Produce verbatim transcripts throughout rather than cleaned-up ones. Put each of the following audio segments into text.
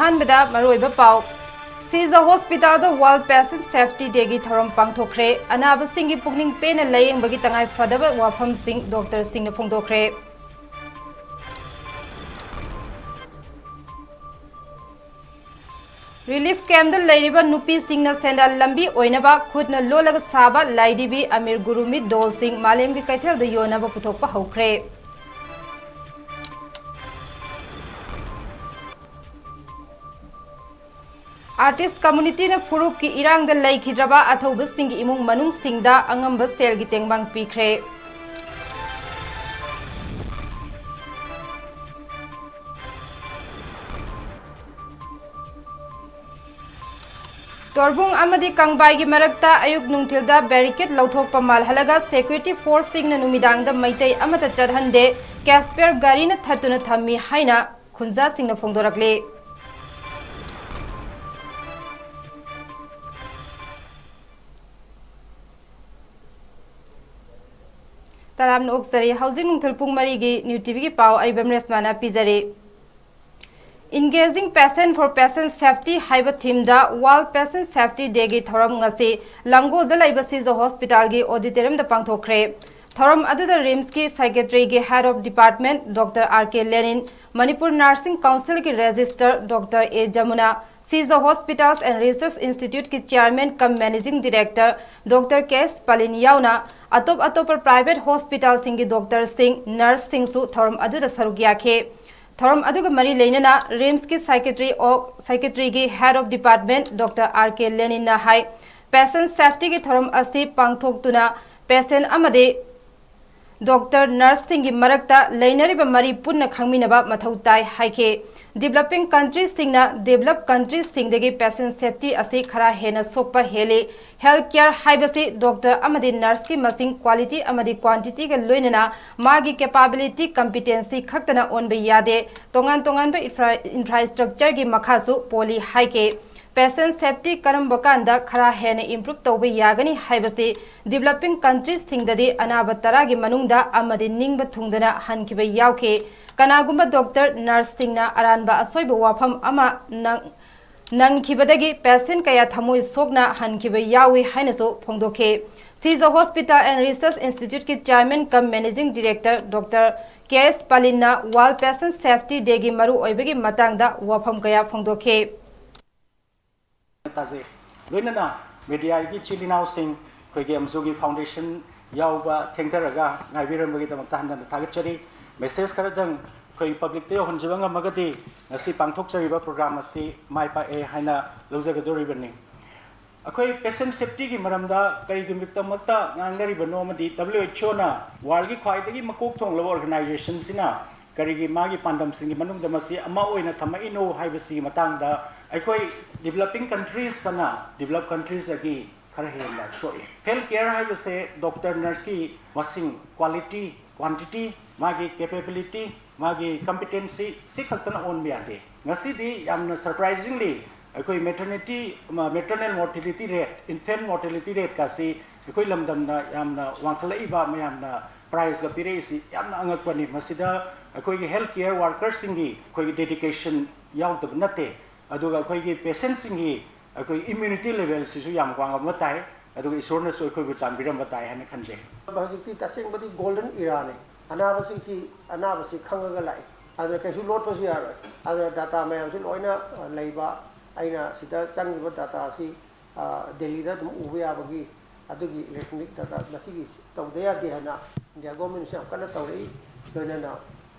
ꯑꯍꯥꯟꯕꯗ ꯃꯔꯨꯑꯣꯏꯕ ꯄꯥꯎ꯫ ꯁꯤꯖ ꯍꯣꯁꯄꯤꯇꯥꯜꯗ World Patient Safety Dayꯒꯤ ꯊꯧꯔꯝ ꯄꯥꯡꯊꯣꯛꯈ꯭ꯔꯦ꯫ ꯑꯅꯥꯕꯁꯤꯡꯒꯤ ꯄꯨꯛꯅꯤꯡ ꯄꯦꯟꯅ ꯂꯥꯌꯦꯡꯕꯒꯤ ꯇꯉꯥꯏ ꯐꯗꯕ ꯋꯥꯐꯝꯁꯤꯡ ꯗꯣꯛꯇꯔꯁꯤꯡꯅ ꯐꯣꯡꯗꯣꯛꯈ꯭ꯔꯦ꯫ ꯔꯤꯂꯤꯐ ꯀꯦꯝꯞꯇ ꯂꯩꯔꯤꯕ ꯅꯨꯄꯤꯁꯤꯡꯅ ꯁꯦꯟꯗꯥꯟ ꯂꯝꯕꯤ ꯑꯣꯏꯅꯕ ꯈꯨꯠꯅ ꯂꯣꯜꯂꯒ ꯁꯥꯕ ꯂꯥꯏꯙꯤꯕꯤ ꯑꯃꯤꯔ ꯒꯨꯔꯨꯃꯤꯠ ꯗꯣꯜꯁꯤꯡ ꯃꯥꯂꯦꯝꯒꯤ ꯀꯩꯊꯦꯜꯗ ꯌꯣꯟꯅꯕ ꯄꯨꯊꯣꯛꯄ ꯍꯧꯈ꯭ꯔꯦ꯫ ꯑꯥꯔꯇꯤꯁ ꯀꯝꯃ꯭ꯌꯨꯅꯤꯇꯤꯅ ꯐꯨꯔꯨꯞꯀꯤ ꯏꯔꯥꯡꯗ ꯂꯩꯈꯤꯗ꯭ꯔꯕ ꯑꯊꯧꯕꯁꯤꯡꯒꯤ ꯏꯃꯨꯡ ꯃꯅꯨꯡꯁꯤꯡꯗ ꯑꯉꯝꯕ ꯁꯦꯜꯒꯤ ꯇꯦꯡꯕꯥꯡ ꯄꯤꯈ꯭ꯔꯦ꯫ ꯇꯣꯔꯕꯨꯡ ꯑꯃꯗꯤ ꯀꯪꯕꯥꯏꯒꯤ ꯃꯔꯛꯇ ꯑꯌꯨꯛ ꯅꯨꯡꯊꯤꯜꯗ ꯕꯦꯔꯤꯀꯦꯗ ꯂꯧꯊꯣꯛꯄ ꯃꯥꯜꯍꯜꯂꯒ ꯁꯦꯀ꯭ꯌꯨꯔꯤꯇꯤ ꯐꯣꯔꯁꯁꯤꯡꯅ ꯅꯨꯃꯤꯗꯥꯡꯗ ꯃꯩꯇꯩ ꯑꯃꯠꯇ ꯆꯠꯍꯟꯗꯦ, ꯀꯦꯁꯄꯤꯌꯔ ꯒꯥꯔꯤꯅ ꯊꯠꯇꯨꯅ ꯊꯝꯃꯤ ꯍꯥꯏꯅ ꯈꯨꯟꯖꯥꯁꯤꯡꯅ ꯐꯣꯡꯗꯣꯔꯛꯂꯤ꯫ ꯇꯔꯥꯝꯅ ꯑꯣꯛꯆꯔꯤ꯫ ꯍꯧꯖꯤꯛ ꯅꯨꯡꯊꯤꯜ ꯄꯨꯡ ꯃꯔꯤꯒꯤ ꯅ꯭ꯌꯨ ꯇꯤꯚꯤꯒꯤ ꯄꯥꯎ ꯑꯔꯤꯕꯝ ꯔꯦꯁꯃꯥꯅ ꯄꯤꯖꯔꯤ꯫ Engaging Patient for Patient Safety ꯍꯥꯏꯕ ꯊꯤꯝꯗ World Patient Safety Dayꯒꯤ ꯊꯧꯔꯝ ꯉꯁꯤ ꯂꯥꯡꯒꯣꯜꯗ ꯂꯩꯕ ꯁꯤꯖ ꯍꯣꯁꯄꯤꯇꯥꯜꯒꯤ ꯑꯣꯗꯤꯇꯣꯔꯤꯌꯝꯗ ꯄꯥꯡꯊꯣꯛꯈ꯭ꯔꯦ꯫ ꯊꯧꯔꯝ ꯑꯗꯨꯗ ꯔꯤꯝꯁꯀꯤ ꯁꯥꯏꯀꯦꯇ꯭ꯔꯤꯒꯤ head of department doctor R K Lenin, Manipur nursing ꯀꯥꯎꯟꯁꯤꯜꯒꯤ registrar doctor A Jamuna, Shija hospitals and research ꯏꯟꯁꯇꯤꯇ꯭ꯌꯨꯠꯀꯤ chairman cum managing director doctor K S Palin ꯌꯥꯎꯅ ꯑꯇꯣꯞ ꯑꯇꯣꯞꯄ ꯄ꯭ꯔꯥꯏꯚꯦꯠ ꯍꯣꯁꯄꯤꯇꯥꯜꯁꯤꯡꯒꯤ ꯗꯣꯛꯇꯔꯁꯤꯡ, ꯅꯔꯁꯁꯤꯡꯁꯨ ꯊꯧꯔꯝ ꯑꯗꯨꯗ ꯁꯔꯨꯛ ꯌꯥꯈꯤ꯫ ꯊꯧꯔꯝ ꯑꯗꯨꯒ ꯃꯔꯤ ꯂꯩꯅꯅ ꯔꯤꯝꯁꯀꯤ ꯁꯥꯏꯀꯦꯇ꯭ꯔꯤ ꯑꯣꯐ, ꯁꯥꯏꯀꯦꯇ꯭ꯔꯤꯒꯤ head of department doctor R K ꯂꯦꯅꯤꯟꯅ ꯍꯥꯏ, ꯄꯦꯁꯦꯟꯠ ꯁꯦꯐꯇꯤꯒꯤ ꯊꯧꯔꯝ ꯑꯁꯤ ꯄꯥꯡꯊꯣꯛꯇꯨꯅ ꯄꯦꯁꯦꯟꯠ ꯑꯃꯗꯤ ꯗꯣꯛꯇꯔ, ꯅꯔꯁꯁꯤꯡꯒꯤ ꯃꯔꯛꯇ ꯂꯩꯅꯔꯤꯕ ꯃꯔꯤ ꯄꯨꯟꯅ ꯈꯪꯃꯤꯟꯅꯕ ꯃꯊꯧ ꯇꯥꯏ ꯍꯥꯏꯈꯤ꯫ ꯗꯤꯚꯂꯞꯄꯤꯡ ꯀꯟꯇ꯭ꯔꯤꯁꯤꯡꯅ ꯗꯤꯚꯂꯞ ꯀꯟꯇ꯭ꯔꯤꯁꯤꯡꯗꯒꯤ ꯄꯦꯁꯦꯟꯠ ꯁꯦꯐꯇꯤ ꯑꯁꯤ ꯈꯔ ꯍꯦꯟꯅ ꯁꯣꯛꯄ ꯍꯦꯜꯂꯤ꯫ ꯍꯦꯜꯊ ꯀꯦꯌꯔ ꯍꯥꯏꯕꯁꯤ ꯗꯣꯛꯇꯔ ꯑꯃꯗꯤ ꯅꯔꯁꯀꯤ ꯃꯁꯤꯡ, ꯀ꯭ꯋꯥꯂꯤꯇꯤ ꯑꯃꯗꯤ ꯀ꯭ꯋꯥꯟꯇꯤꯇꯤꯒ ꯂꯣꯏꯅꯅ ꯃꯥꯒꯤ ꯀꯦꯄꯥꯕꯤꯂꯤꯇꯤ, ꯀꯝꯄꯤꯇꯦꯟꯁꯤ ꯈꯛꯇꯅ ꯑꯣꯟꯕ ꯌꯥꯗꯦ꯫ ꯇꯣꯉꯥꯟ ꯇꯣꯉꯥꯟꯕ ꯏꯟꯐ꯭ꯔꯥ-, ꯏꯟꯐ꯭ꯔꯥꯁ꯭ꯇ꯭ꯔꯛꯆꯔꯒꯤ ꯃꯈꯥꯁꯨ ꯄꯣꯜꯂꯤ ꯍꯥꯏꯈꯤ꯫ Patient safety ꯀꯔꯝꯕ ꯀꯥꯟꯗ ꯈꯔ ꯍꯦꯟꯅ improve ꯇꯧꯕ ꯌꯥꯒꯅꯤ ꯍꯥꯏꯕꯁꯤ developing countries ꯁꯤꯡꯗꯗꯤ ꯑꯅꯥꯕ ꯇꯔꯥꯒꯤ ꯃꯅꯨꯡꯗ ꯑꯃꯗꯤ ꯅꯤꯡꯕ ꯊꯨꯡꯗꯅ ꯍꯟꯈꯤꯕ ꯌꯥꯎꯈꯤ꯫ ꯀꯅꯥꯒꯨꯝꯕ doctor, nurse ꯁꯤꯡꯅ ꯑꯔꯥꯟꯕ ꯑꯁꯣꯏꯕ ꯋꯥꯐꯝ ꯑꯃ ꯅꯪ-, ꯅꯪꯈꯤꯕꯗꯒꯤ patient ꯀꯌꯥ ꯊꯃꯣꯏ ꯁꯣꯛꯅ ꯍꯟꯈꯤꯕ ꯌꯥꯎꯏ ꯍꯥꯏꯅꯁꯨ ꯐꯣꯡꯗꯣꯛꯈꯤ꯫ Sija Hospital and Research Institute ꯀꯤ chairman cum managing director doctor K S ꯄꯥꯂꯤꯟꯅ World Patient Safety Day ꯒꯤ ꯃꯔꯨꯑꯣꯏꯕꯒꯤ ꯃꯇꯥꯡꯗ ꯋꯥꯐꯝ ꯀꯌꯥ ꯐꯣꯡꯗꯣꯛꯈꯤ꯫ ꯇꯥꯖꯩ꯫ ꯂꯣꯏꯅꯅ media ꯒꯤ ꯏꯆꯤꯜ ꯏꯅꯥꯎꯁꯤꯡ, ꯑꯩꯈꯣꯏꯒꯤ ꯑꯦꯝꯖꯨꯒꯤ foundation ꯌꯥꯎꯕ ꯊꯦꯡꯊꯔꯒ ꯉꯥꯏꯕꯤꯔꯝꯕꯒꯤꯗꯃꯛꯇ ꯍꯟꯅ ꯍꯟꯅ ꯊꯥꯒꯠꯆꯔꯤ꯫ Message ꯈꯔꯗꯪ ꯑꯩꯈꯣꯏ public ꯇ ꯌꯧꯍꯟꯖꯕ ꯉꯝꯃꯒꯗꯤ ꯉꯁꯤ ꯄꯥꯡꯊꯣꯛꯆꯔꯤꯕ program ꯑꯁꯤ ꯃꯥꯏ ꯄꯥꯛꯑꯦ ꯍꯥꯏꯅ ꯂꯧꯖꯒꯗꯧꯔꯤꯕꯅꯤ꯫ ꯑꯩꯈꯣꯏ patient safety ꯒꯤ ꯃꯔꯝꯗ ꯀꯔꯤꯒꯨꯝꯕꯃꯛꯇ ꯉꯥꯡꯅꯔꯤꯕꯅꯣ ꯑꯃꯗꯤ W H O ꯅ world ꯒꯤ ꯈ꯭ꯋꯥꯏꯗꯒꯤ ꯃꯀꯣꯛ ꯊꯣꯡꯂꯕ organization ꯁꯤꯅ ꯀꯔꯤꯒꯤ ꯃꯥꯒꯤ ꯄꯥꯟꯗꯝꯁꯤꯡꯒꯤ ꯃꯅꯨꯡꯗ ꯃꯁꯤ ꯑꯃ ꯑꯣꯏꯅ ꯊꯝꯃꯛꯏꯅꯣ ꯍꯥꯏꯕꯁꯤꯒꯤ ꯃꯇꯥꯡꯗ ꯑꯩꯈꯣꯏ developing countries ꯇꯅ developed countries ꯇꯒꯤ ꯈꯔ ꯍꯦꯟꯅ ꯁꯣꯛꯏ꯫ Health care ꯍꯥꯏꯕꯁꯦ doctor, nurse ꯀꯤ ꯃꯁꯤꯡ, quality, quantity, ꯃꯥꯒꯤ capability, ꯃꯥꯒꯤ competency ꯁꯤ ꯈꯛꯇꯅ ꯑꯣꯟꯕ ꯌꯥꯗꯦ꯫ ꯉꯁꯤꯗꯤ ꯌꯥꯝꯅ surprisingly ꯑꯩꯈꯣꯏ maternity, maternal mortality rate, infant mortality rate ꯀꯥꯁꯤ ꯑꯩꯈꯣꯏ ꯂꯝꯗꯝꯅ ꯌꯥꯝꯅ ꯋꯥꯡꯈꯠꯂꯛꯏꯕ, ꯃꯌꯥꯝꯅ prize ꯀ ꯄꯤꯔꯛꯏꯁꯤ ꯌꯥꯝꯅ ꯑꯉꯛꯄꯅꯤ꯫ ꯃꯁꯤꯗ ꯑꯩꯈꯣꯏꯒꯤ health care worker ꯁꯤꯡꯒꯤ ꯑꯩꯈꯣꯏꯒꯤ dedication ꯌꯥꯎꯗꯕ ꯅꯠꯇꯦ, ꯑꯗꯨꯒ ꯑꯩꯈꯣꯏꯒꯤ patient ꯁꯤꯡꯒꯤ ꯑꯩꯈꯣꯏ immunity level ꯁꯤꯁꯨ ꯌꯥꯝ ꯋꯥꯡꯉꯝꯕ ꯇꯥꯏ, ꯑꯗꯨꯒ ꯏꯁꯣꯔꯅꯁꯨ ꯑꯩꯈꯣꯏꯕꯨ ꯆꯥꯟꯕꯤꯔꯝꯕ ꯇꯥꯏ ꯍꯥꯏꯅ ꯈꯟꯖꯩ꯫ ꯍꯧꯖꯤꯛꯇꯤ ꯇꯁꯦꯡꯕꯗꯤ golden era ꯅꯤ꯫ ꯑꯅꯥꯕꯁꯤꯡꯁꯤ, ꯑꯅꯥꯕꯁꯤ ꯈꯪꯉꯒ ꯂꯥꯛꯏ꯫ ꯑꯗꯨꯅ ꯀꯩꯁꯨ ꯂꯣꯠꯄꯁꯨ ꯌꯥꯔꯣꯏ꯫ ꯑꯗꯨꯅ data ꯃꯌꯥꯝꯁꯤ ꯂꯣꯏꯅ, ꯑ, ꯂꯩꯕ, ꯑꯩꯅ ꯁꯤꯗ ꯆꯪꯉꯤꯕ data ꯑꯁꯤ, ꯑ, ꯗꯦꯜꯂꯤꯗ ꯑꯗꯨꯝ ꯎꯕ ꯌꯥꯕꯒꯤ ꯑꯗꯨꯒꯤ electronic data ꯃꯁꯤꯒꯤ ꯇꯧꯗ ꯌꯥꯗꯦ ꯍꯥꯏꯅ India government ꯁꯨ ꯌꯥꯝ ꯀꯟꯅ ꯇꯧꯔꯛꯏ꯫ ꯂꯣꯏꯅꯅ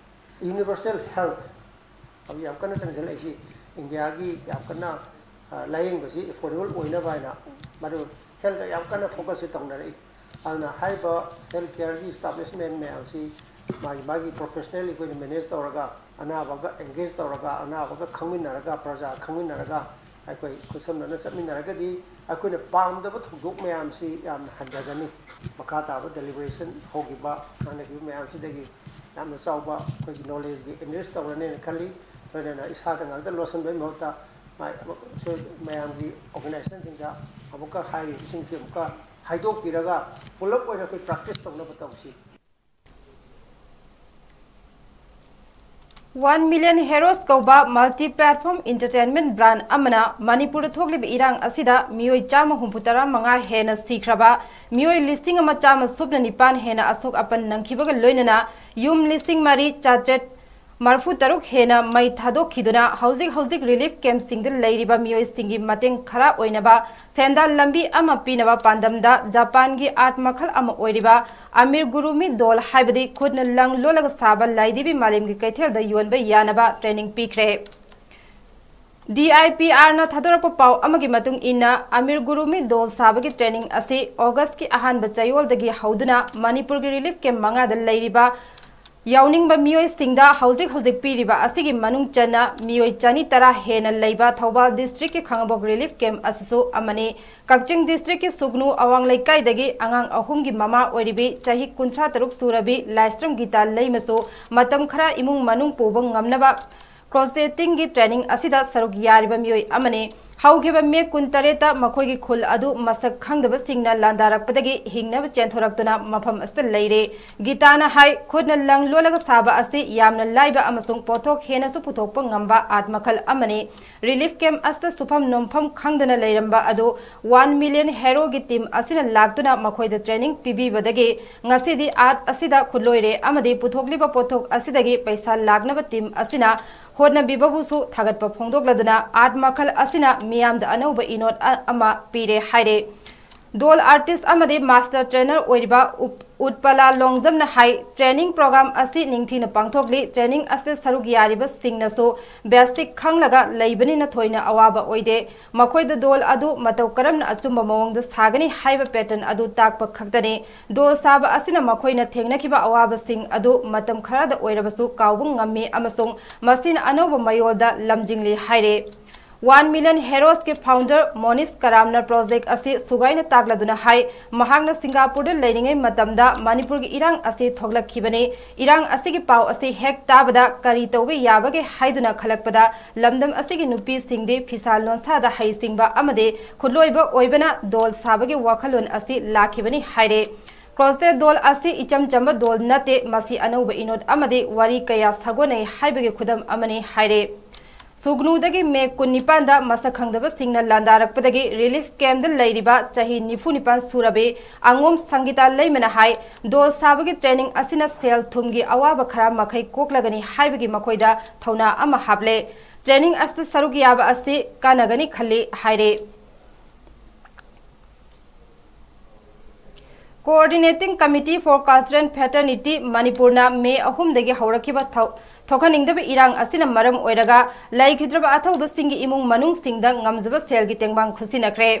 universal health ꯍꯧꯖꯤꯛ ꯌꯥꯝ ꯀꯟꯅ ꯆꯪꯁꯤꯜꯂꯛꯏꯁꯤ India ꯒꯤ ꯌꯥꯝ ꯀꯟꯅ, ꯑ, ꯂꯥꯌꯦꯡꯕꯁꯤ affordable ꯑꯣꯏꯅꯕ ꯍꯥꯏꯅ ꯃꯗꯨ health ꯇ ꯌꯥꯝ ꯀꯟꯅ focus ꯁꯤ ꯇꯧꯅꯔꯛꯏ꯫ ꯑꯗꯨꯅ ꯍꯥꯏꯔꯤꯕ health care ꯒꯤ establishment ꯃꯌꯥꯝꯁꯤ ꯃꯥꯒꯤ, ꯃꯥꯒꯤ professional ꯑꯩꯈꯣꯏꯅ manage ꯇꯧꯔꯒ, ꯑꯅꯥꯕꯒ engage ꯇꯧꯔꯒ, ꯑꯅꯥꯕꯒ ꯈꯪꯃꯤꯟꯅꯔꯒ, ꯄ꯭ꯔꯖꯥ ꯈꯪꯃꯤꯟꯅꯔꯒ, ꯑꯩꯈꯣꯏ ꯈꯨꯠꯁꯝꯅꯅ ꯆꯠꯃꯤꯟꯅꯔꯒꯗꯤ ꯑꯩꯈꯣꯏꯅ ꯄꯥꯝꯗꯕ ꯊꯧꯗꯣꯛ ꯃꯌꯥꯝꯁꯤ ꯌꯥꯝꯅ ꯍꯟꯊꯒꯅꯤ꯫ ꯃꯈꯥ ꯇꯥꯕ deliberation ꯍꯧꯈꯤꯕ, ꯉꯥꯡꯅꯈꯤꯕ ꯃꯌꯥꯝꯁꯤꯗꯒꯤ ꯌꯥꯝꯅ ꯆꯥꯎꯕ ꯑꯩꯈꯣꯏꯒꯤ knowledge ꯒꯤ enrich ꯇꯧꯔꯅꯦꯅ ꯈꯜꯂꯤ꯫ ꯂꯣꯏꯅꯅ ꯏꯁꯥꯗ ꯉꯥꯛꯇ ꯂꯣꯠꯁꯤꯟꯕꯒꯤ ꯃꯍꯨꯠꯇ ꯃꯌꯥꯝꯒꯤ ꯑꯣꯔꯒꯅꯥꯏꯖꯦꯁꯟꯁꯤꯡꯗ ꯑꯃꯨꯛꯀ ꯍꯥꯏꯔꯤꯕꯁꯤꯡꯁꯤ ꯑꯃꯨꯛꯀ ꯍꯥꯏꯗꯣꯛꯄꯤꯔꯒ ꯄꯨꯂꯞ ꯑꯣꯏꯅ ꯑꯩꯈꯣꯏ ꯄ꯭ꯔꯦꯛꯇꯤꯁ ꯇꯧꯅꯕ ꯇꯧꯁꯤ꯫ One Million Heroes ꯀꯧꯕ multi platform entertainment brand ꯑꯃꯅ ꯃꯅꯤꯄꯨꯔꯗ ꯊꯣꯛꯂꯤꯕ ꯏꯔꯥꯡ ꯑꯁꯤꯗ ꯃꯤꯑꯣꯏ ꯆꯥꯝꯃ ꯍꯨꯝꯐꯨ ꯇꯔꯥ ꯃꯉꯥ ꯍꯦꯟꯅ ꯁꯤꯈ꯭ꯔꯕ, ꯃꯤꯑꯣꯏ ꯂꯤꯁꯤꯡ ꯑꯃ ꯆꯥꯝꯃ ꯁꯨꯞꯅ ꯅꯤꯄꯥꯟ ꯍꯦꯟꯅ ꯑꯁꯣꯛ ꯑꯄꯟ ꯅꯪꯈꯤꯕꯒ ꯂꯣꯏꯅꯅ ꯌꯨꯝ ꯂꯤꯁꯤꯡ ꯃꯔꯤ ꯆꯥꯇ꯭ꯔꯦꯠ ꯃꯔꯤꯐꯨ ꯇꯔꯨꯛ ꯍꯦꯟꯅ ꯃꯩ ꯊꯥꯗꯣꯛꯈꯤꯗꯨꯅ ꯍꯧꯖꯤꯛ ꯍꯧꯖꯤꯛ relief campꯁꯤꯡꯗ ꯂꯩꯔꯤꯕ ꯃꯤꯑꯣꯏꯁꯤꯡꯒꯤ ꯃꯇꯦꯡ ꯈꯔ ꯑꯣꯏꯅꯕ ꯁꯦꯟꯗꯥꯟ ꯂꯝꯕꯤ ꯑꯃ ꯄꯤꯅꯕ ꯄꯥꯟꯗꯝꯗ ꯖꯄꯥꯟꯒꯤ art ꯃꯈꯜ ꯑꯃ ꯑꯣꯏꯔꯤꯕ ꯑꯃꯤꯔꯒꯨꯔꯨꯃꯤ ꯗꯣꯜ ꯍꯥꯏꯕꯗꯤ ꯈꯨꯠꯅ ꯂꯪ ꯂꯣꯜꯂꯒ ꯁꯥꯕ ꯂꯥꯏꯙꯤꯕꯤ ꯃꯥꯂꯦꯝꯒꯤ ꯀꯩꯊꯦꯜꯗ ꯌꯣꯟꯕ ꯌꯥꯅꯕ training ꯄꯤꯈ꯭ꯔꯦ꯫ DIPRꯅ ꯊꯥꯗꯣꯔꯛꯄ ꯄꯥꯎ ꯑꯃꯒꯤ ꯃꯇꯨꯡ ꯏꯟꯅ ꯑꯃꯤꯔꯒꯨꯔꯨꯃꯤ ꯗꯣꯜ ꯁꯥꯕꯒꯤ training ꯑꯁꯤ Augustꯀꯤ ꯑꯍꯥꯟꯕ ꯆꯌꯣꯜꯗꯒꯤ ꯍꯧꯗꯨꯅ ꯃꯅꯤꯄꯨꯔꯒꯤ relief camp ꯃꯉꯥꯗ ꯂꯩꯔꯤꯕ ꯌꯥꯎꯅꯤꯡꯕ ꯃꯤꯑꯣꯏꯁꯤꯡꯗ ꯍꯧꯖꯤꯛ ꯍꯧꯖꯤꯛ ꯄꯤꯔꯤꯕ ꯑꯁꯤꯒꯤ ꯃꯅꯨꯡ ꯆꯟꯅ ꯃꯤꯑꯣꯏ ꯆꯅꯤ ꯇꯔꯥ ꯍꯦꯟꯅ ꯂꯩꯕ ꯊꯧꯕꯥꯜ districtꯀꯤ ꯈꯥꯉꯕꯣꯛ relief camp ꯑꯁꯤꯁꯨ ꯑꯃꯅꯤ꯫ ꯀꯛꯆꯤꯡ districtꯀꯤ ꯁꯨꯒꯅꯨ ꯑꯋꯥꯡ ꯂꯩꯀꯥꯏꯗꯒꯤ ꯑꯉꯥꯡ ꯑꯍꯨꯝꯒꯤ ꯃꯃꯥ ꯑꯣꯏꯔꯤꯕꯤ ꯆꯍꯤ ꯀꯨꯟꯊ꯭ꯔꯥ ꯇꯔꯨꯛ ꯁꯨꯔꯕꯤ ꯂꯥꯏꯁ꯭ꯔꯝ ꯒꯤꯇꯥ ꯂꯩꯃꯁꯨ ꯃꯇꯝ ꯈꯔ ꯏꯃꯨꯡ ꯃꯅꯨꯡ ꯄꯨꯕ ꯉꯝꯅꯕ crochetingꯒꯤ training ꯑꯁꯤꯗ ꯁꯔꯨꯛ ꯌꯥꯔꯤꯕ ꯃꯤꯑꯣꯏ ꯑꯃꯅꯤ꯫ ꯍꯧꯈꯤꯕ May ꯀꯨꯟꯇꯔꯦꯠꯇ ꯃꯈꯣꯏꯒꯤ ꯈꯨꯜ ꯑꯗꯨ ꯃꯁꯛ ꯈꯪꯗꯕꯁꯤꯡꯅ ꯂꯥꯟꯗꯥꯔꯛꯄꯗꯒꯤ ꯍꯤꯡꯅꯕ ꯆꯦꯟꯊꯣꯔꯛꯇꯨꯅ ꯃꯐꯝ ꯑꯁꯤꯗ ꯂꯩꯔꯦ꯫ ꯒꯤꯇꯥꯅ ꯍꯥꯏ, ꯈꯨꯠꯅ ꯂꯪ ꯂꯣꯜꯂꯒ ꯁꯥꯕ ꯑꯁꯤ ꯌꯥꯝꯅ ꯂꯥꯏꯕ ꯑꯃꯁꯨꯡ ꯄꯣꯠꯊꯣꯛ ꯍꯦꯟꯅꯁꯨ ꯄꯨꯊꯣꯛꯄ ꯉꯝꯕ art ꯃꯈꯜ ꯑꯃꯅꯤ꯫ Relief camp ꯑꯁꯤꯗ ꯁꯨꯐꯝ ꯅꯣꯝꯐꯝ ꯈꯪꯗꯅ ꯂꯩꯔꯝꯕ ꯑꯗꯨ One Million Heroesꯒꯤ team ꯑꯁꯤꯅ ꯂꯥꯛꯇꯨꯅ ꯃꯈꯣꯏꯗ training ꯄꯤꯕꯤꯕꯗꯒꯤ ꯉꯁꯤꯗꯤ art ꯑꯁꯤꯗ ꯈꯨꯠꯂꯣꯏꯔꯦ ꯑꯃꯗꯤ ꯄꯨꯊꯣꯛꯂꯤꯕ ꯄꯣꯠꯊꯣꯛ ꯑꯁꯤꯗꯒꯤ ꯄꯩꯁꯥ ꯂꯥꯛꯅꯕ team ꯑꯁꯤꯅ ꯍꯣꯠꯅꯕꯤꯕꯕꯨꯁꯨ ꯊꯥꯒꯠꯄ ꯐꯣꯡꯗꯣꯛꯂꯗꯨꯅ art ꯃꯈꯜ ꯑꯁꯤꯅ ꯃꯤꯌꯥꯝꯗ ꯑꯅꯧꯕ ꯏꯅꯣꯠ ꯑ-, ꯑꯃ ꯄꯤꯔꯦ ꯍꯥꯏꯔꯦ꯫ ꯗꯣꯜ artist ꯑꯃꯗꯤ master trainer ꯑꯣꯏꯔꯤꯕ ꯎꯞ-, ꯎꯠꯄꯂꯥ ꯂꯣꯡꯖꯝꯅ ꯍꯥꯏ, training program ꯑꯁꯤ ꯅꯤꯡꯊꯤꯅ ꯄꯥꯡꯊꯣꯛꯂꯤ꯫ Training ꯑꯁꯤ ꯁꯔꯨꯛ ꯌꯥꯔꯤꯕꯁꯤꯡꯅꯁꯨ basic ꯈꯪꯂꯒ ꯂꯩꯕꯅꯤꯅ ꯊꯣꯏꯅ ꯑꯋꯥꯕ ꯑꯣꯏꯗꯦ꯫ ꯃꯈꯣꯏꯗ ꯗꯣꯜ ꯑꯗꯨ ꯃꯇꯧ ꯀꯔꯝꯅ ꯑꯆꯨꯝꯕ ꯃꯑꯣꯡꯗ ꯁꯥꯒꯅꯤ ꯍꯥꯏꯕ pattern ꯑꯗꯨ ꯇꯥꯛꯄ ꯈꯛꯇꯅꯤ꯫ ꯗꯣꯜ ꯁꯥꯕ ꯑꯁꯤꯅ ꯃꯈꯣꯏꯅ ꯊꯦꯡꯅꯈꯤꯕ ꯑꯋꯥꯕꯁꯤꯡ ꯑꯗꯨ ꯃꯇꯝ ꯈꯔꯗ ꯑꯣꯏꯔꯕꯁꯨ ꯀꯥꯎꯕ ꯉꯝꯃꯤ ꯑꯃꯁꯨꯡ ꯃꯁꯤꯅ ꯑꯅꯧꯕ ꯃꯌꯣꯜꯗ ꯂꯝꯖꯤꯡꯂꯤ ꯍꯥꯏꯔꯦ꯫ One Million Heroes ꯀꯤ founder ꯃꯣꯅꯤꯁ ꯀꯔꯥꯝꯅ project ꯑꯁꯤ ꯁꯨꯒꯥꯏꯅ ꯇꯥꯛꯂꯗꯨꯅ ꯍꯥꯏ, ꯃꯍꯥꯛꯅ ꯁꯤꯡꯒꯥꯄꯨꯔꯗ ꯂꯩꯔꯤꯉꯩ ꯃꯇꯝꯗ ꯃꯅꯤꯄꯨꯔꯒꯤ ꯏꯔꯥꯡ ꯑꯁꯤ ꯊꯣꯛꯂꯛꯈꯤꯕꯅꯤ꯫ ꯏꯔꯥꯡ ꯑꯁꯤꯒꯤ ꯄꯥꯎ ꯑꯁꯤ ꯍꯦꯛ ꯇꯥꯕꯗ ꯀꯔꯤ ꯇꯧꯕ ꯌꯥꯕꯒꯦ ꯍꯥꯏꯗꯨꯅ ꯈꯜꯂꯛꯄꯗ, ꯂꯝꯗꯝ ꯑꯁꯤꯒꯤ ꯅꯨꯄꯤꯁꯤꯡꯗꯤ ꯐꯤꯁꯥ ꯂꯣꯟꯁꯥꯗ ꯍꯩꯁꯤꯡꯕ ꯑꯃꯗꯤ ꯈꯨꯠꯂꯣꯏꯕ ꯑꯣꯏꯕꯅ ꯗꯣꯜ ꯁꯥꯕꯒꯤ ꯋꯥꯈꯜꯂꯣꯟ ꯑꯁꯤ ꯂꯥꯛꯈꯤꯕꯅꯤ ꯍꯥꯏꯔꯦ꯫ Crochet ꯗꯣꯜ ꯑꯁꯤ ꯏꯆꯝ ꯆꯝꯕ ꯗꯣꯜ ꯅꯠꯇꯦ, ꯃꯁꯤ ꯑꯅꯧꯕ ꯏꯅꯣꯠ ꯑꯃꯗꯤ ꯋꯥꯔꯤ ꯀꯌꯥ ꯁꯥꯒꯣꯟꯅꯩ ꯍꯥꯏꯕꯒꯤ ꯈꯨꯗꯝ ꯑꯃꯅꯤ ꯍꯥꯏꯔꯦ꯫ ꯁꯨꯒꯅꯨꯗꯒꯤ ꯃꯦ ꯀꯨꯟꯅꯤꯄꯥꯟꯗ ꯃꯁꯛ ꯈꯪꯗꯕꯁꯤꯡꯅ ꯂꯥꯟꯗꯥꯔꯛꯄꯗꯒꯤ relief camp ꯇ ꯂꯩꯔꯤꯕ ꯆꯍꯤ ꯅꯤꯐꯨ ꯅꯤꯄꯥꯟ ꯁꯨꯔꯕꯤ ꯑꯉꯣꯝ ꯁꯪꯒꯤꯇꯥ ꯂꯩꯃꯅ ꯍꯥꯏ, ꯗꯣꯜ ꯁꯥꯕꯒꯤ training ꯑꯁꯤꯅ ꯁꯦꯜ ꯊꯨꯝꯒꯤ ꯑꯋꯥꯕ ꯈꯔ ꯃꯈꯩ ꯀꯣꯛꯂꯒꯅꯤ ꯍꯥꯏꯕꯒꯤ ꯃꯈꯣꯏꯗ ꯊꯧꯅꯥ ꯑꯃ ꯍꯥꯞꯂꯦ꯫ Training ꯑꯁꯤꯗ ꯁꯔꯨꯛ ꯌꯥꯕ ꯑꯁꯤ ꯀꯥꯟꯅꯒꯅꯤ ꯈꯜꯂꯤ ꯍꯥꯏꯔꯦ꯫ Coordinating Committee for Culture and Fraternity ꯃꯅꯤꯄꯨꯔꯅ ꯃꯦ ꯑꯍꯨꯝꯗꯒꯤ ꯍꯧꯔꯛꯈꯤꯕ ꯊꯧ-, ꯊꯣꯛꯍꯟꯅꯤꯡꯗꯕ ꯏꯔꯥꯡ ꯑꯁꯤꯅ ꯃꯔꯝ ꯑꯣꯏꯔꯒ ꯂꯩꯈꯤꯗ꯭ꯔꯕ ꯑꯊꯧꯕꯁꯤꯡꯒꯤ ꯏꯃꯨꯡ ꯃꯅꯨꯡꯁꯤꯡꯗ ꯉꯝꯖꯕ ꯁꯦꯜꯒꯤ ꯇꯦꯡꯕꯥꯡ ꯈꯨꯠꯁꯤꯟꯅꯈ꯭ꯔꯦ꯫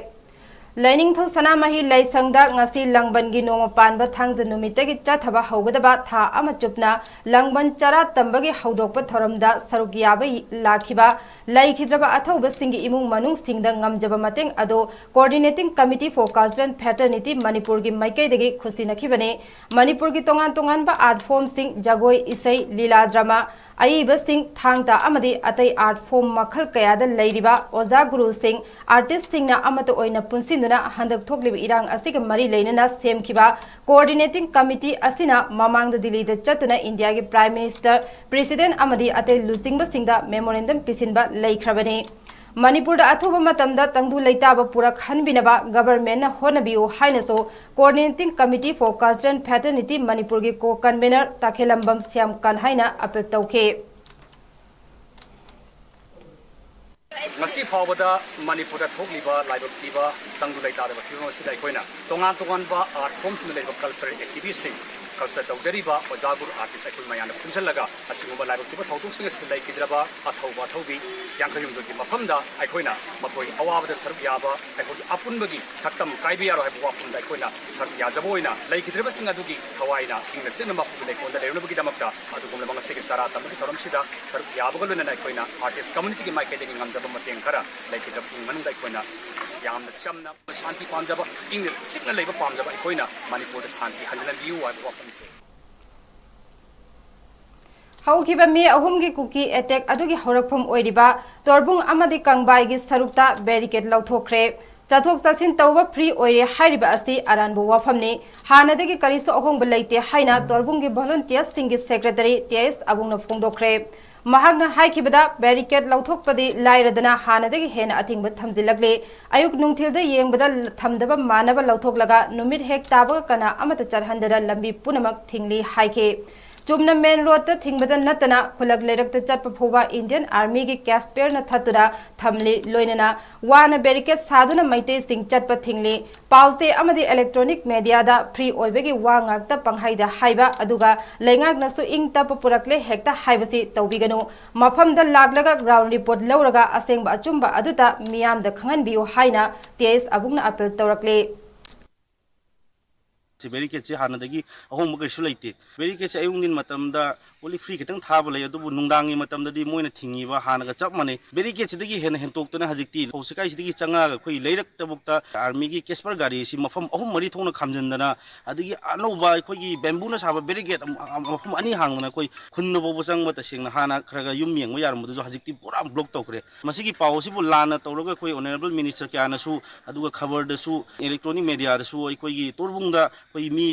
ꯂꯩꯅꯤꯡꯊꯧ ꯁꯅꯥꯃꯍꯤ ꯂꯥꯏꯁꯪꯗ ꯉꯁꯤ ꯂꯥꯡꯕꯟꯒꯤ ꯅꯣꯡꯃ ꯄꯥꯟꯕ ꯊꯥꯡꯖ ꯅꯨꯃꯤꯠꯇꯒꯤ ꯆꯠꯊꯕ ꯍꯧꯒꯗꯕ ꯊꯥ ꯑꯃ ꯆꯨꯞꯅ ꯂꯥꯡꯕꯟ ꯆꯔꯥ ꯇꯝꯕꯒꯤ ꯍꯧꯗꯣꯛꯄ ꯊꯧꯔꯝꯗ ꯁꯔꯨꯛ ꯌꯥꯕ ꯂꯥꯛꯈꯤꯕ ꯂꯩꯈꯤꯗ꯭ꯔꯕ ꯑꯊꯧꯕꯁꯤꯡꯒꯤ ꯏꯃꯨꯡ ꯃꯅꯨꯡꯁꯤꯡꯗ ꯉꯝꯖꯕ ꯃꯇꯦꯡ ꯑꯗꯨ Coordinating Committee for Culture and Fraternity ꯃꯅꯤꯄꯨꯔꯒꯤ ꯃꯥꯏꯀꯩꯗꯒꯤ ꯈꯨꯠꯁꯤꯟꯅꯈꯤꯕꯅꯤ꯫ ꯃꯅꯤꯄꯨꯔꯒꯤ ꯇꯣꯉꯥꯟ ꯇꯣꯉꯥꯟꯕ art form ꯁꯤꯡ, ꯖꯒꯣꯏ, ꯏꯁꯩ, ꯂꯤꯂꯥ, drama, ꯑꯏꯕꯁꯤꯡ, ꯊꯥꯡ ꯇꯥ ꯑꯃꯗꯤ ꯑꯇꯩ art form ꯃꯈꯜ ꯀꯌꯥꯗ ꯂꯩꯔꯤꯕ ꯑꯣꯖꯥ ꯒꯨꯔꯨꯁꯤꯡ, artist ꯁꯤꯡꯅ ꯑꯃꯠꯇ ꯑꯣꯏꯅ ꯄꯨꯟꯁꯤꯟꯗꯨꯅ ꯍꯟꯗꯛ ꯊꯣꯛꯂꯤꯕ ꯏꯔꯥꯡ ꯑꯁꯤꯒ ꯃꯔꯤ ꯂꯩꯅꯅ ꯁꯦꯝꯈꯤꯕ Coordinating Committee ꯑꯁꯤꯅ ꯃꯃꯥꯡꯗ ꯗꯤꯜꯂꯤꯗ ꯆꯠꯇꯨꯅ ꯏꯟꯗꯤꯌꯥꯒꯤ Prime Minister, President ꯑꯃꯗꯤ ꯑꯇꯩ ꯂꯨꯆꯤꯡꯕꯁꯤꯡꯗ memorandum ꯄꯤꯁꯤꯟꯕ ꯂꯩꯈ꯭ꯔꯕꯅꯤ꯫ ꯃꯅꯤꯄꯨꯔꯗ ꯑꯊꯨꯕ ꯃꯇꯝꯗ ꯇꯪꯗꯨ ꯂꯩꯇꯥꯕ ꯄꯨꯔꯛꯍꯟꯕꯤꯅꯕ government ꯅ ꯍꯣꯠꯅꯕꯤꯌꯨ ꯍꯥꯏꯅꯁꯨ Coordinating Committee for Culture and Fraternity ꯃꯅꯤꯄꯨꯔꯒꯤ co-convener ꯇꯈꯦꯂꯝꯕꯝ ꯁ꯭ꯌꯥꯝꯀꯥꯟ ꯍꯥꯏꯅ appeal ꯇꯧꯈꯤ꯫ ꯉꯁꯤ ꯐꯥꯎꯕꯗ ꯃꯅꯤꯄꯨꯔꯗ ꯊꯣꯛꯂꯤꯕ ꯂꯥꯏꯕꯛ ꯊꯤꯕ ꯇꯪꯗꯨ ꯂꯩꯇꯥꯗꯕ ꯐꯤꯕꯝ ꯑꯁꯤꯗ ꯑꯩꯈꯣꯏꯅ ꯇꯣꯉꯥꯟ ꯇꯣꯉꯥꯟꯕ art form ꯁꯤꯡꯗ ꯂꯩꯔꯤꯕ cultural activist ꯁꯤꯡ, ꯀꯜꯆꯔ ꯇꯧꯖꯔꯤꯕ ꯑꯣꯖꯥ ꯒꯨꯔꯨ ꯑꯥꯔꯇꯤꯁ ꯑꯩꯈꯣꯏ ꯃꯌꯥꯝꯅ ꯄꯨꯟꯁꯤꯜꯂꯒ ꯑꯁꯤꯒꯨꯝꯕ ꯂꯥꯏꯕꯛ ꯊꯤꯕ ꯊꯧꯗꯣꯛꯁꯤꯡ ꯑꯁꯤꯗ ꯂꯩꯈꯤꯗ꯭ꯔꯕ ꯑꯊꯧꯕ ꯑꯊꯧꯕꯤ ꯌꯥꯡꯈꯩ ꯍꯨꯝꯗꯣꯏꯒꯤ ꯃꯐꯝꯗ ꯑꯩꯈꯣꯏꯅ ꯃꯈꯣꯏ ꯑꯋꯥꯕꯗ ꯁꯔꯨꯛ ꯌꯥꯕ, ꯑꯩꯈꯣꯏꯒꯤ ꯑꯄꯨꯟꯕꯒꯤ ꯁꯛꯇꯝ ꯀꯥꯏꯕ ꯌꯥꯔꯣꯏ ꯍꯥꯏꯕ ꯋꯥꯐꯝꯗ ꯑꯩꯈꯣꯏꯅ ꯁꯔꯨꯛ ꯌꯥꯖꯕ ꯑꯣꯏꯅ ꯂꯩꯈꯤꯗ꯭ꯔꯕꯁꯤꯡ ꯑꯗꯨꯒꯤ ꯊꯋꯥꯏꯅ ꯏꯪꯅ ꯆꯤꯛꯅ ꯃꯄꯨꯒꯤ ꯂꯩꯀꯣꯜꯗ ꯂꯩꯔꯨꯅꯕꯒꯤꯗꯃꯛꯇ ꯑꯗꯨꯒꯨꯝꯂꯕ ꯉꯁꯤꯒꯤ ꯆꯔꯥ ꯇꯝꯕꯒꯤ ꯊꯧꯔꯝꯁꯤꯗ ꯁꯔꯨꯛ ꯌꯥꯕꯒ ꯂꯣꯏꯅꯅ ꯑꯩꯈꯣꯏꯅ ꯑꯥꯔꯇꯤꯁ ꯀꯝꯃꯨꯅꯤꯇꯤꯒꯤ ꯃꯥꯏꯀꯩꯗꯒꯤ ꯉꯝꯖꯕ ꯃꯇꯦꯡ ꯈꯔ ꯂꯩꯈꯤꯗ꯭ꯔꯕ ꯏꯃꯨꯡ ꯃꯅꯨꯡꯗ ꯑꯩꯈꯣꯏꯅ ꯌꯥꯝꯅ ꯆꯝꯅ ꯁꯥꯟꯇꯤ ꯄꯥꯝꯖꯕ, ꯏꯪꯅ ꯆꯤꯛꯅ ꯂꯩꯕ ꯄꯥꯝꯖꯕ ꯑꯩꯈꯣꯏꯅ ꯃꯅꯤꯄꯨꯔꯗ ꯁꯥꯟꯇꯤ ꯍꯟꯖꯤꯟꯍꯟꯕꯤꯌꯨ ꯍꯥꯏꯕ ꯋꯥꯐꯝꯁꯦ꯫ ꯍꯧꯈꯤꯕ ꯃꯦ ꯑꯍꯨꯝꯒꯤ ꯀꯨꯀꯤ ꯑꯦꯇꯦꯛ ꯑꯗꯨꯒꯤ ꯍꯧꯔꯛꯐꯝ ꯑꯣꯏꯔꯤꯕ ꯇꯣꯔꯕꯨꯡ ꯑꯃꯗꯤ ꯀꯪꯕꯥꯏꯒꯤ ꯁꯔꯨꯛꯇ ꯕꯦꯔꯤꯀꯦꯗ ꯂꯧꯊꯣꯛꯈ꯭ꯔꯦ꯫ ꯆꯠꯊꯣꯛ ꯆꯠꯁꯤꯟ ꯇꯧꯕ ꯐ꯭ꯔꯤ ꯑꯣꯏꯔꯦ ꯍꯥꯏꯔꯤꯕ ꯑꯁꯤ ꯑꯔꯥꯟꯕ ꯋꯥꯐꯝꯅꯤ꯫ ꯍꯥꯟꯅꯗꯒꯤ ꯀꯔꯤꯁꯨ ꯑꯍꯣꯡꯕ ꯂꯩꯇꯦ ꯍꯥꯏꯅ ꯇꯣꯔꯕꯨꯡꯒꯤ ꯚꯣꯂꯨꯟꯇꯤꯌꯔꯁꯤꯡꯒꯤ ꯁꯦꯀ꯭ꯔꯦꯇꯔꯤ ꯇꯤ ꯑꯦꯁ ꯑꯕꯨꯡꯅ ꯐꯣꯡꯗꯣꯛꯈ꯭ꯔꯦ꯫ ꯃꯍꯥꯛꯅ ꯍꯥꯏꯈꯤꯕꯗ, ꯕꯦꯔꯤꯀꯦꯗ ꯂꯧꯊꯣꯛꯄꯗꯤ ꯂꯥꯏꯔꯗꯅ ꯍꯥꯟꯅꯗꯒꯤ ꯍꯦꯟꯅ ꯑꯊꯤꯡꯕ ꯊꯝꯖꯤꯜꯂꯛꯂꯤ꯫ ꯑꯌꯨꯛ ꯅꯨꯡꯊꯤꯜꯗ ꯌꯦꯡꯕꯗ ꯊꯝꯗꯕ ꯃꯥꯟꯅꯕ ꯂꯧꯊꯣꯛꯂꯒ ꯅꯨꯃꯤꯠ ꯍꯦꯛ ꯇꯥꯕꯒ ꯀꯅꯥ ꯑꯃꯠꯇ ꯆꯠꯍꯟꯗꯅ ꯂꯝꯕꯤ ꯄꯨꯝꯅꯃꯛ ꯊꯤꯡꯂꯤ ꯍꯥꯏꯈꯤ꯫ ꯆꯨꯝꯅ ꯃꯦꯟ ꯔꯣꯗꯇ ꯊꯤꯡꯕꯗ ꯅꯠꯇꯅ ꯈꯨꯜꯂꯛ ꯂꯩꯔꯛꯇ ꯆꯠꯄ ꯐꯥꯎꯕ ꯏꯟꯗꯤꯌꯟ ꯑꯥꯔꯃꯤꯒꯤ ꯀꯦꯁꯄꯤꯌꯔꯅ ꯊꯠꯇꯨꯅ ꯊꯝꯂꯤ꯫ ꯂꯣꯏꯅꯅ ꯋꯥꯅ ꯕꯦꯔꯤꯀꯦꯗ ꯁꯥꯗꯨꯅ ꯃꯩꯇꯩꯁꯤꯡ ꯆꯠꯄ ꯊꯤꯡꯂꯤ꯫ ꯄꯥꯎꯆꯦ ꯑꯃꯗꯤ ꯏꯂꯦꯛꯇ꯭ꯔꯣꯅꯤꯛ ꯃꯦꯗꯤꯌꯥꯗ ꯐ꯭ꯔꯤ ꯑꯣꯏꯕꯒꯤ ꯋꯥ ꯉꯥꯛꯇ ꯄꯪꯍꯥꯏꯗ ꯍꯥꯏꯕ, ꯑꯗꯨꯒ ꯂꯩꯉꯥꯛꯅꯁꯨ ꯏꯪ ꯇꯞꯄ ꯄꯨꯔꯛꯂꯦ ꯍꯦꯛꯇ ꯍꯥꯏꯕꯁꯤ ꯇꯧꯕꯤꯒꯅꯨ꯫ ꯃꯐꯝꯗ ꯂꯥꯛꯂꯒ ꯒ꯭ꯔꯥꯎꯟ ꯔꯤꯄꯣꯔꯠ ꯂꯧꯔꯒ ꯑꯁꯦꯡꯕ ꯑꯆꯨꯝꯕ ꯑꯗꯨꯇ ꯃꯤꯌꯥꯝꯗ ꯈꯪꯍꯟꯕꯤꯌꯨ ꯍꯥꯏꯅ ꯇꯤ ꯑꯦꯁ ꯑꯕꯨꯡꯅ ꯑꯄꯤꯜ ꯇꯧꯔꯛꯂꯤ꯫ ꯁꯤ ꯕꯦꯔꯤꯀꯦꯗꯁꯤ ꯍꯥꯟꯅꯗꯒꯤ ꯑꯍꯣꯡꯕ ꯀꯔꯤꯁꯨ ꯂꯩꯇꯦ꯫ ꯕꯦꯔꯤꯀꯦꯗꯁꯤ ꯑꯌꯨꯛ ꯅꯨꯡꯊꯤꯟ ꯃꯇꯝꯗ only free ꯈꯤꯇꯪ ꯊꯥꯕ ꯂꯩ, ꯑꯗꯨꯕꯨ ꯅꯨꯡꯗꯥꯡꯒꯤ ꯃꯇꯝꯗꯗꯤ ꯃꯣꯏꯅ ꯊꯤꯡꯉꯤꯕ ꯍꯥꯟꯅꯒ ꯆꯞ ꯃꯥꯟꯅꯩ꯫ ꯕꯦꯔꯤꯀꯦꯗꯁꯤꯗꯒꯤ ꯍꯦꯟꯅ ꯍꯦꯟꯇꯣꯛꯇꯅ ꯍꯧꯖꯤꯛꯇꯤ ꯐꯧꯁꯤꯀꯥꯏꯁꯤꯗꯒꯤ ꯆꯪꯉꯛꯑꯒ ꯑꯩꯈꯣꯏ ꯂꯩꯔꯛꯇꯕꯨꯛꯇ ꯑꯥꯔꯃꯤꯒꯤ ꯀꯦꯁꯄꯔ ꯒꯥꯔꯤꯁꯤ ꯃꯐꯝ ꯑꯍꯨꯝ ꯃꯔꯤ ꯊꯣꯛꯅ ꯈꯥꯝꯖꯤꯟꯗꯅ, ꯑꯗꯒꯤ ꯑꯅꯧꯕ ꯑꯩꯈꯣꯏꯒꯤ ꯕꯦꯝꯕꯨꯅ ꯁꯥꯕ ꯕꯦꯔꯤꯀꯦꯗ ꯃꯐꯝ ꯑꯅꯤ ꯍꯥꯡꯗꯅ ꯑꯩꯈꯣꯏ ꯈꯨꯟꯗ ꯐꯥꯎꯕ ꯆꯪꯕ ꯇꯁꯦꯡꯅ ꯍꯥꯟꯅ ꯈꯔ ꯈꯔ ꯌꯨꯝ ꯌꯦꯡꯕ ꯌꯥꯔꯝꯕꯗꯨꯁꯨ ꯍꯧꯖꯤꯛꯇꯤ ꯄꯨꯔꯥ ꯕ꯭ꯂꯣꯛ ꯇꯧꯈ꯭ꯔꯦ꯫ ꯃꯁꯤꯒꯤ ꯄꯥꯎ ꯑꯁꯤꯕꯨ ꯂꯥꯟꯅ ꯇꯧꯔꯒ ꯑꯩꯈꯣꯏ ꯑꯣꯅꯔꯦꯕꯜ ꯃꯤꯅꯤꯁꯇꯔ ꯀꯌꯥꯅꯁꯨ, ꯑꯗꯨꯒ ꯈꯕꯔꯗꯁꯨ, ꯏꯂꯦꯛꯇ꯭ꯔꯣꯅꯤꯛ ꯃꯦꯗꯤꯌꯥꯗꯁꯨ ꯑꯩꯈꯣꯏꯒꯤ ꯇꯣꯔꯕꯨꯡꯗ ꯑꯩꯈꯣꯏ ꯃꯤ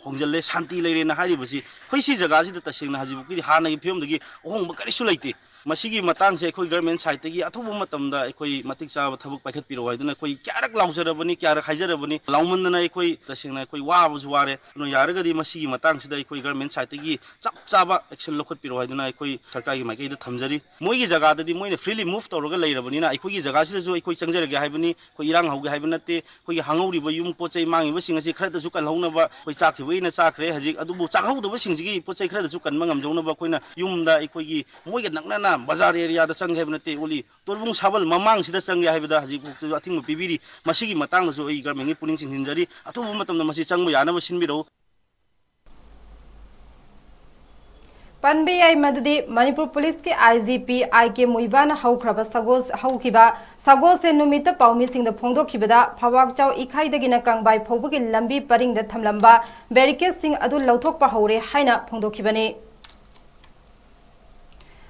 ꯍꯣꯡꯖꯤꯜꯂꯦ, ꯁꯥꯟꯇꯤ ꯂꯩꯔꯦꯅ ꯍꯥꯏꯔꯤꯕꯁꯤ, ꯑꯩꯈꯣꯏ ꯁꯤ ꯖꯒꯥꯁꯤꯗ ꯇꯁꯦꯡꯅ ꯍꯧꯖꯤꯛꯐꯥꯎꯒꯤꯗꯤ ꯍꯥꯟꯅꯒꯤ ꯐꯤꯕꯝꯗꯒꯤ ꯑꯍꯣꯡꯕ ꯀꯔꯤꯁꯨ ꯂꯩꯇꯦ꯫ ꯃꯁꯤꯒꯤ ꯃꯇꯥꯡꯁꯦ ꯑꯩꯈꯣꯏ ꯒꯔꯃꯦꯟ ꯁꯥꯏꯠꯇꯒꯤ ꯑꯊꯨꯕ ꯃꯇꯝꯗ ꯑꯩꯈꯣꯏ ꯃꯇꯤꯛ ꯆꯥꯕ ꯊꯕꯛ ꯄꯥꯏꯈꯠꯄꯤꯔꯛꯑꯣ ꯍꯥꯏꯗꯨꯅ ꯑꯩꯈꯣꯏ ꯀꯌꯥꯔꯛ ꯂꯥꯎꯖꯔꯕꯅꯤ, ꯀꯌꯥꯔꯛ ꯍꯥꯏꯖꯔꯕꯅꯤ꯫ ꯂꯥꯎꯃꯟꯗꯅ ꯑꯩꯈꯣꯏ ꯇꯁꯦꯡꯅ ꯑꯩꯈꯣꯏ ꯋꯥꯕꯁꯨ ꯋꯥꯔꯦ꯫ ꯑꯗꯨꯅ ꯌꯥꯔꯒꯗꯤ ꯃꯁꯤꯒꯤ ꯃꯇꯥꯡꯁꯤꯗ ꯑꯩꯈꯣꯏ ꯒꯔꯃꯦꯟ ꯁꯥꯏꯠꯇꯒꯤ ꯆꯞ ꯆꯥꯕ ꯑꯦꯛꯁꯟ ꯂꯧꯈꯠꯄꯤꯔꯛꯑꯣ ꯍꯥꯏꯗꯨꯅ ꯑꯩꯈꯣꯏ ꯁꯔꯀꯥꯔꯒꯤ ꯃꯥꯏꯀꯩꯗ ꯊꯝꯖꯔꯤ꯫ ꯃꯣꯏꯒꯤ ꯖꯒꯥꯗꯗꯤ ꯃꯣꯏꯅ ꯐ꯭ꯔꯤꯂꯤ ꯃꯨꯚ ꯇꯧꯔꯒ ꯂꯩꯔꯕꯅꯤꯅ ꯑꯩꯈꯣꯏꯒꯤ ꯖꯒꯥꯁꯤꯗꯁꯨ ꯑꯩꯈꯣꯏ ꯆꯪꯖꯔꯒꯦ ꯍꯥꯏꯕꯅꯤ, ꯑꯩꯈꯣꯏ ꯏꯔꯥꯡ ꯍꯧꯒꯦ ꯍꯥꯏꯕ ꯅꯠꯇꯦ꯫ ꯑꯩꯈꯣꯏꯒꯤ ꯍꯥꯡꯍꯧꯔꯤꯕ ꯌꯨꯝ ꯄꯣꯠ ꯆꯩ ꯃꯥꯡꯉꯤꯕꯁꯤꯡ ꯑꯁꯤ ꯈꯔꯗꯁꯨ ꯀꯜꯍꯧꯅꯕ, ꯑꯩꯈꯣꯏ ꯆꯥꯈꯤꯕꯒꯤꯅ ꯆꯥꯈ꯭ꯔꯦ ꯍꯧꯖꯤꯛ, ꯑꯗꯨꯕꯨ ꯆꯥꯛꯍꯧꯗꯕꯁꯤꯡꯁꯤꯒꯤ ꯄꯣꯠ ꯆꯩ ꯈꯔꯗꯁꯨ ꯀꯟꯕ ꯉꯝꯖꯧꯅꯕ ꯑꯩꯈꯣꯏꯅ ꯌꯨꯝꯗ ꯑꯩꯈꯣꯏꯒꯤ ꯃꯣꯏꯒ ꯅꯛꯅꯅ ꯕꯖꯥꯔ ꯑꯦꯔꯤꯌꯥꯗ ꯆꯪꯒꯦ ꯍꯥꯏꯕ ꯅꯠꯇꯦ, ꯑꯣꯂꯤ ꯇꯣꯔꯕꯨꯡ ꯁꯥꯕꯜ ꯃꯃꯥꯡꯁꯤꯗ ꯆꯪꯒꯦ ꯍꯥꯏꯕꯗ ꯍꯧꯖꯤꯛ ꯐꯥꯎꯕꯗꯁꯨ ꯑꯊꯤꯡꯕ ꯄꯤꯕꯤꯔꯤ꯫ ꯃꯁꯤꯒꯤ ꯃꯇꯥꯡꯗꯁꯨ ꯑꯩ ꯒꯔꯃꯦꯟꯒꯤ ꯄꯨꯛꯅꯤꯡ ꯆꯤꯡꯁꯤꯟꯖꯔꯤ꯫ ꯑꯊꯨꯕ ꯃꯇꯝꯗ ꯃꯁꯤ ꯆꯪꯕ ꯌꯥꯅꯕ ꯁꯤꯟꯕꯤꯔꯛꯎ꯫ ꯄꯟꯕ ꯌꯥꯏ ꯃꯗꯨꯗꯤ ꯃꯅꯤꯄꯨꯔ ꯄꯨꯂꯤꯁꯀꯤ ꯑꯥꯏ ꯖꯤ ꯄꯤ ꯑꯥꯏ ꯀꯦ ꯃꯨꯏꯕꯥꯅ ꯍꯧꯈ꯭ꯔꯕ ꯁꯒꯣꯜ, ꯍꯧꯈꯤꯕ ꯁꯒꯣꯜꯁꯦꯟ ꯅꯨꯃꯤꯠꯇ ꯄꯥꯎꯃꯤꯁꯤꯡꯗ ꯐꯣꯡꯗꯣꯛꯈꯤꯕꯗ ꯐꯋꯥꯛꯆꯥꯎ ꯏꯈꯥꯏꯗꯒꯤꯅ ꯀꯪꯕꯥꯏ ꯐꯥꯎꯕꯒꯤ ꯂꯝꯕꯤ ꯄꯔꯤꯡꯗ ꯊꯝꯂꯝꯕ ꯕꯦꯔꯤꯀꯦꯗꯁꯤꯡ ꯑꯗꯨ ꯂꯧꯊꯣꯛꯄ ꯍꯧꯔꯦ ꯍꯥꯏꯅ ꯐꯣꯡꯗꯣꯛꯈꯤꯕꯅꯤ꯫